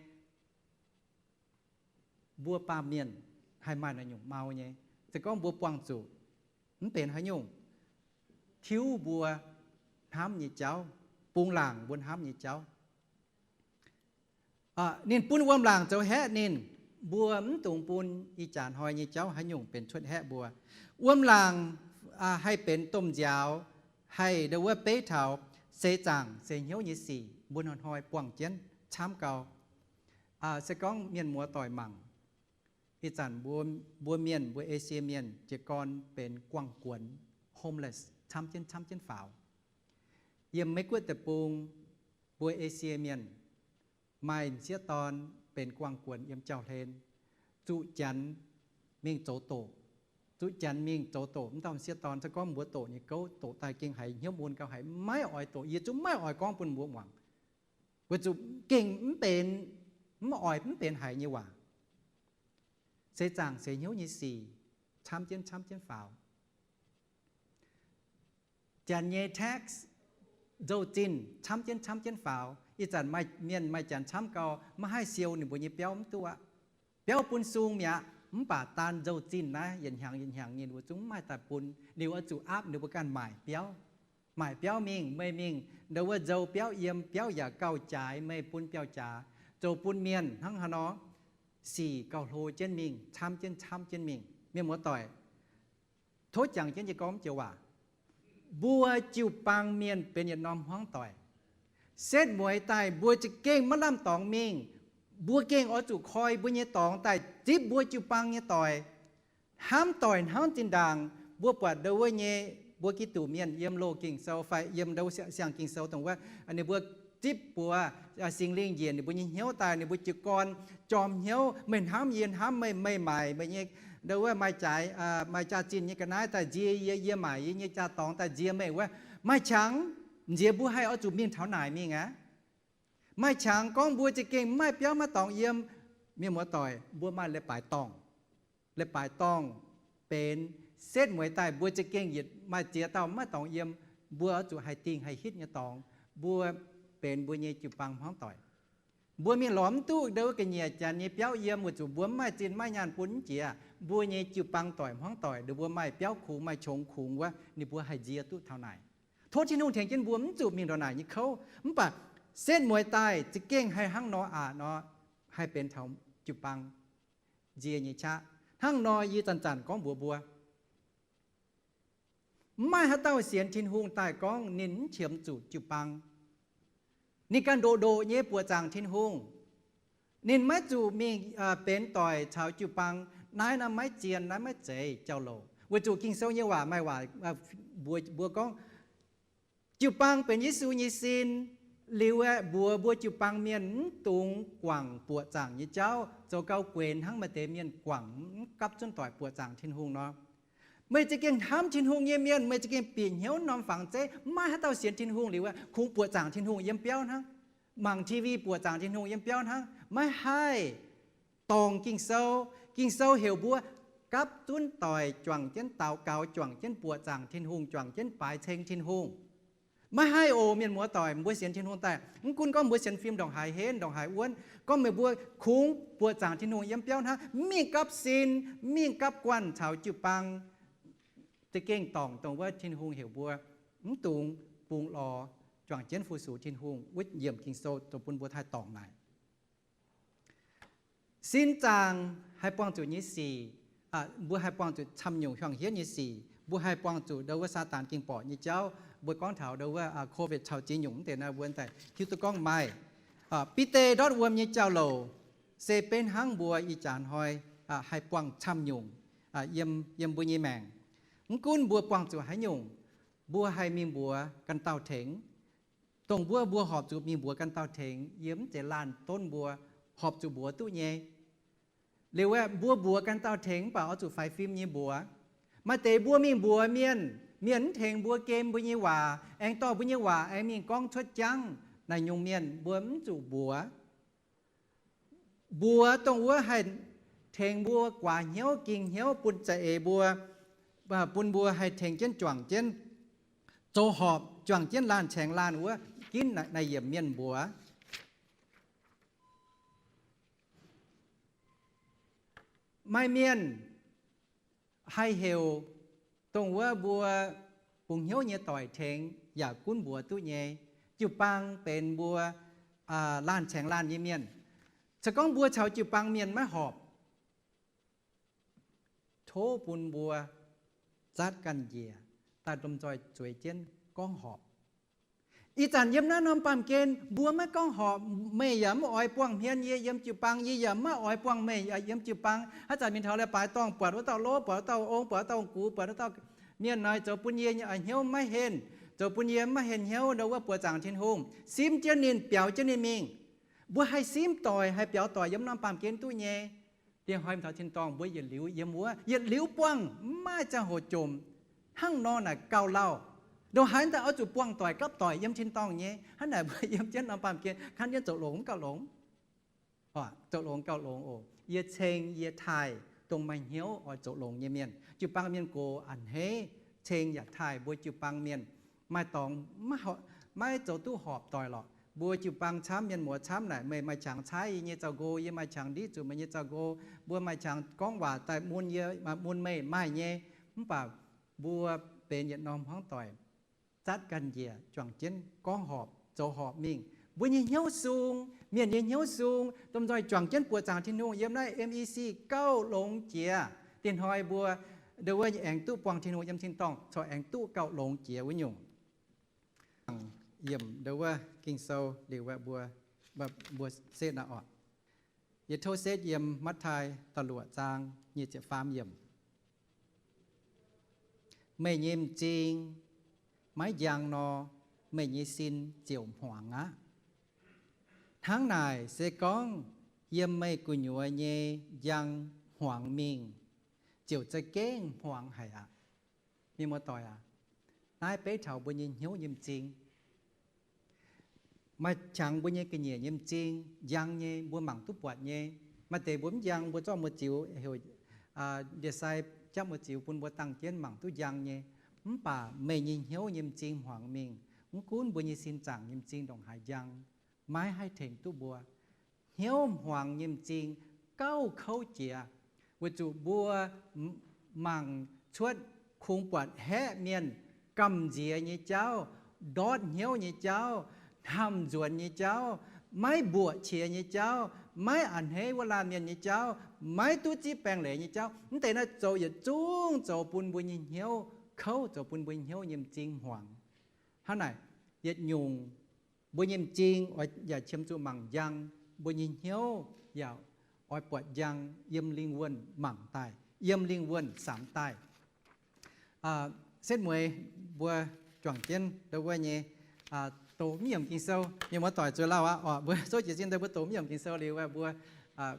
Mbuo baamh mienh haih maaih naaiv nyungc mau nyei. Se gorngv mbuo buangh zuqc, mv benx haaix nyungc, tiuv mbuo hnamv nyei jauv, bungx laangc mbuo hnamv nyei jauv. Ninh bun wuom-laangc zoux haeqv ninh. Mbuo mv dungx bun ih jaax hnoi nyei jauv haaix nyungc benx cuotv haeqv mbuo. Wuom-laangc haih benx domh nziaaux, haih ndo wuov beiv taux. seix zaangc seix hnyouv nyei sic mbuo hnoi-hnoi buangh jienv camv gau. Se gorngv mienh muoz-doic mangc, ih zanc mbuo mienh, mbuo Esie mienh jiez gorn benx guangh guonx, homeless, camv jienv camv jienv faaux. Yiem Meiv Guoqv deic-bung, mbuo Esie mienh maaih m'sieqv dorn benx guangh guonx yiem jauv-hlen, zuqc janx mingh zoux doqc. Zuqc janx mingh zoux doqc, m'dauh m'sieqv dorn se gorngv mbuox doqc nyei gouv, doqc daaih gengh haiz hnyouv mun gau, haiz maiv oix doqc. Yie zungv maiv oix gorngv bun mbuo muangx, weic zuqc gengh mv benx, mv oix mv benx haiz nyei waac. Seix zaangc seix hnyouv nyei sic camv jienv camv jienv faaux. Janx nyei tax, nzou-zinh camv jienv camv jienv faaux. Ih zanc mienh maaih janx camv gau, maiv haih siou ninh mbuo nyei biauv mv duqv aqv. Biauv bun sung mi'aqv, mv baac daan nzou-zinh naaiv yietc hnyangx yietc hnyangx ninh mbuo zungv mv maaih daaih bun. Liuz oix zuqc aapv ninh mbuo ganh maaic biauv. Maaic biauv mingh, meih mingh ndo wuov nzou biauv yiem, biauv yaac gauh jaaix, meih bun biauv-jaax zoux bun mienh hnangv haaix nor. Sic gauh hlo jienv mingh, camv jienv camv jienv mingh. Mienh muoz-doic, tov jangx jienv nyei gorngv joux waac, mbuo jiu-baang mienh benx yietc norm hmuangv doic. Setv mueiz daaih mbuo za'gengh maiv lamh dorngx mingh. Mbuo gengh oix zuqc koi mbuo nyei dorngx daaih zipv mbuo jiu-baang nyei doic. Hnamv doic hnamv zinh ndaangc mbuo buatc ndo wuov nyei, mbuo Giduc mienh yiem loz Ging-Sou fai yiem ndo siang-Ging-Sou dongh wuov, ninh mbuo zipv buoz, Singx Lingh njiec ninh mbuo nyei hnyouv daaih, ninh mbuo jiez gorn jorm hnyouv, meih hnamv yie hnamv meih, meih maaic meih nyei, ndo wuov maaih jaaix, maaih jaax-zinh nyei ga'naaiv daaih nzie yie, yie maaic yie nyei jaa-dorngx daaih nzie meih wuov. Maaih qangx nziex mbuo haih oix zuqc mingh taux naaic mingh aqv. Maaih qangx gorngv mbuo za'gengh maiv maaih biauv maiv dorngx yiem. Mienh muoz-doic, mbuo maaih leiz-baaix dorngh. Leiz-baaix dorngh benx setv mueiz daaih mbuo za'gengh yietc maaih ziex dauh maiv dorngx yiem, mbuo oix zuqc haih dingh haih hitv nyei dorngx. Mbuo benx mbuo nyei jiu-baang hmuangv doic. Mbuo mingh lorz mv duqv ndo wuov ga'nyiec janx nyei biauv yiem weic zuqc mbuo mv maaih zinh maiv maaih nyaanh bun mv jiex. Mbuo nyei jiu-baang doic hmuangv doic, ninh mbuo maaih biauv kungx maaih qongx kungx wuov, ninh mbuo haih nzie duqv taux naaic. Tov Tin-Hungh tengx jienv mbuo mv zuqc mingh ndongc naaic nyei kouv. Mv baac setv mueiz daaih za'gengh haih hnangv nor aqc nor, haih benx taux jiu-baang nzie nyei qaqv. Hnangv nor yie zanc-zanc gorngv mbuox mbuo, mv maaih haaix dauh sienx Tin-Hungh daaih gorngv ninh mv qiemx zuqc jiu-baang. Ninh ganh ndoqc ndoqc nyei buoqc zaangc Tin-Hungh. Ninh maiv zuqc mingh benx doic caux jiu-baang. Naaiv naaiv maiv zien, naaiv maiv zeiz jauv louc. Weic zuqc Ging-Sou nyei waac maaih waac mbuox mbuo gorngv, jiu-baang benx Yesu nyei sin. Liuz aeqv, mbuox mbuo jiu-baang mienh mv dungx guangc buoqc zaangc nyei jauv, zoux gau guenx hnangv maaih deix mienh guangc mv gapv zunv doic buoqc zaangc Tin-Hungh nor. Meih za'gengh hnamv Tin-Hungh nyei mienh, meih za'gengh bieqc hnyouv norm fangx zeiv, maiv haaix dauh sienx Tin-Hungh liuz aeqv, kungx buoqc zaangc Tin-Hungh yiem biauv hnangv. Mangc T V buoqc zaangc Tin-Hungh yiem biauv hnangv, maiv haih dorngc Ging-Sou. Ging-Sou heuc mbuo gapv zunv doic juangc jienv daux gaux, juangc jienv buoqc zaangc Tin-Hungh, juangc jienv baaix ceng Tin-Hungh. Maiv haih oc, mienh muoz-doic, mbuo sienx Tin-Hungh daaih, mv gunv gorngv mbuo sienx fim ndongc haaix henv, ndongc haaix wuonv, gorngv meih mbuo kungx buoqc zaangc Tin-Hungh yiem biauv hnangv, mv mingh gapv sin, mv mingh gapv guanh caux jiu-baang, za'gengh dorngc dongh wuov Tin-Hungh heuc mbuo mv dungx bungx lorz juangc jienv fu-sux Tin-Hungh. Wuov yiemc Ging-Sou zoux bun mbuo haih dorngc naaic. Sin zaangc haih buangh zuqc nyei sic, mbuo haih buangh zuqc camv nyungc hiuang hietv nyei sic, mbuo haih buangh zuqc ndo wuov Saadaan ging-borqc nyei jauv. Mbuo gorngv taux ndo wuov COVID caux ziex nyungc mv deix naaiv, mbuo daaih hiuv duqv gorngv maaih Bide ndortv wuom nyei jauv-louc se beiv hnangv mbuo ih jaax hnoi haih buangh camv nyungc yiem mbuo nyei maengc. Mv gunv mbuo buangh zuqc haaix nyungc, mbuo haih mingh mbuox ganh dauh tengx. Dongh wuov mbuo horpc zuqc mingh mbuox ganh dauh tengx, yie mv zeiz laanh donv mbuo, horpc zuqc mbuox duqv nyei. Liuz aeqv, mbuo mbuox ganh dauh tengx mv baac oix zuqc faix fim nyei mbuox. Maaih deix mbuo mingh mbuox mienh, mienh mv tengx mbuo, gem mbuo nyei waac, aengx dorh mbuo nyei waac aengx mingh gorngv cuotv jangv. Naaiv nyungc mienh mbuo mv zuqc mbuox. Mbuox dongh wuov haih tengx mbuo guaax hnyouv, ging hnyouv, bun za'eix mbuo, bun mbuo haih tengx jienv juangc jienv zoux horpc, juangc jienv laanh caengx laanh wuov, ginv naaiv yiemc mienh mbuox. Maaih mienh haih heuc dongh wuov mbuo bungx hnyouv nyei doic tengx yaac gunv mbuox duqv nyei. Jiu-baang benx mbuo laanh caengx laanh nyei mienh. Se gorngv mbuo caux jiu-baang mienh maiv horpc, tov bun mbuo zatv ganh njiec daaih lomh nzoih zueiz jienv gorngv horpc. Ih zanc yiem naaiv norm baamh gen mbuo maiv gorngv horpc, meih yaac maiv oix buangh hmien yie yiem jiu-baang, yie yaac maiv oix buangh meih yiem jiu-baang. Haaix zanc mingh taux leiz-baaix dorngh buatc wuov dauh lov, buatc wuov dauh ong, buatc wuov dauh gux, buatc wuov dauh mienh naaic zoux bun yie hnyouv maiv henh, zoux bun yie maiv henh hnyouv, ndau wuov buoqc zaangc Tin-Hungh, simv jienv ninh, biaux jienv ninh mingh. Mbuo haih simv doic, haih biaux doic yiem norm baamh gen duqv nyei. Diev hnoi mingh taux tin-dorngh mbuo yietc liuz yiem wuov, yietc liuz buangh, maiv maaih ziangh hoc jomc. Hnangv nor naaic gauh lauh. Ndongc haaix daaih oix zuqc buangh doic gapv doic yiem tin-dorngh nyei. Hnangv naaic mbuo yiem jienv norm baamh gen, kan jienv zoux longx mv gauh longx. Zoux longx gauh longx oc. Yie ceng yie taaih dongh maaih hnyouv oix zoux longx nyei mienh. Jiu-baang mienh gox a'hneiv, ceng yaac taaih mbuo jiu-baang mienh. Maaih dorngx maiv zoux duqv horpc doic lorqc. Mbuo jiu-baang camv, mienh muoz camv naaic, meih maaih qangx caaiv yie nyei zaux nqo, yie maaih qangx ndiqv zuqc meih nyei zaux nqo. Mbuo maaih qangx gorngv waac daaih mun yie, mun meih maaih nyei. Mv baac mbuo benx yietc norm hmuangv doic, zatv ganh njiec juangc jienv gorngv horpc zoux horpc mingh. Mbuo nyei hnyouv sung, mienh nyei hnyouv sung, domh nzoih juangc jienv buoqc zaangc Tin-Hungh yiem naaiv M E C gauh longx jiex. Diev hnoi mbuo ndau wuov aengx duqv buangh Tin-Hungh yiem tin-dorngh corc aengx duqv gauh longx jiex wuov nyungc. Yiem ndau wuov Ging-Sou liuz mbuo, mbuo setv naaiv oc. Yie tov setv yiem Matv^taai da'luoqc zaang nyic ziepc faam yiemc. Meih nyei m'zing maiv njang nor, meih nyei sin ziouc hmuangx aqv. Hnangv naaic se gorngv yiem meih gu'nyuoz nyei njang hmuangx mingh, ziouc za'gengh hmuangx haic aqv. Mienh muoz-doic aac, naaiv beiv taux mbuo nyei hnyouv nyei m'zing. Maaih qangx mbuo nyei ga'nyiec nyei m'zing njang nyei, mbuo mangc duqv buatc nyei. Maaih deix mbuo mv njang, mbuo zorqv muoz-ziux, heuc ndie-sai japv muoz-ziux bun mbuo dangh jienv mangc duqv njang nyei. Mv baac meih nyei hnyouv nyei m'zing hmuangx mingh, mv gunv mbuo nyei sin zaangc nyei m'zing ndongc haaix njang, maiv haih tengx duqv mbuo. Hnyouv hmuangx nyei m'zing gauh kouv jiex, weic zuqc mbuo mangc cuotv kungx buatc haeqv mienh gamh nziex nyei jauv, ndortv hnyouv nyei jauv, hnamv nzuonx nyei jauv, maiv mbuoqc qiex nyei jauv, maiv a'hneiv wuov laanh mienh nyei jauv, maiv duqv zipv baengh leiz nyei jauv. Mv deix naaiv zoux yietc zungv zoux bun mbuo nyei hnyouv kouv, zoux bun mbuo nyei hnyouv nyei m'zing hmuangx. Hnangv naaic, yietc nyungc mbuo nyei m'zing oix yaac qiemx zuqc mangc njang, mbuo nyei hnyouv yaac oix buatc njang, yiem lingh wuonh mangc daaih, yiem lingh wuonh samx daaih. Setv mueiz mbuo juangc jienv ndau wuov nyei doqc mv yiemc Ging-Sou. Mienh muoz-doic zuov lauh aqv oc, mbuo souv jiez sin daaih mbuo doqc mv yiemc Ging-Sou liuz, mbuo,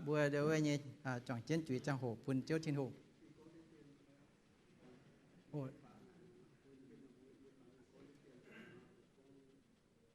mbuo ndau wuov nyei juangc jienv juix ziangh hoc bun Ziouv Tin-Hungh.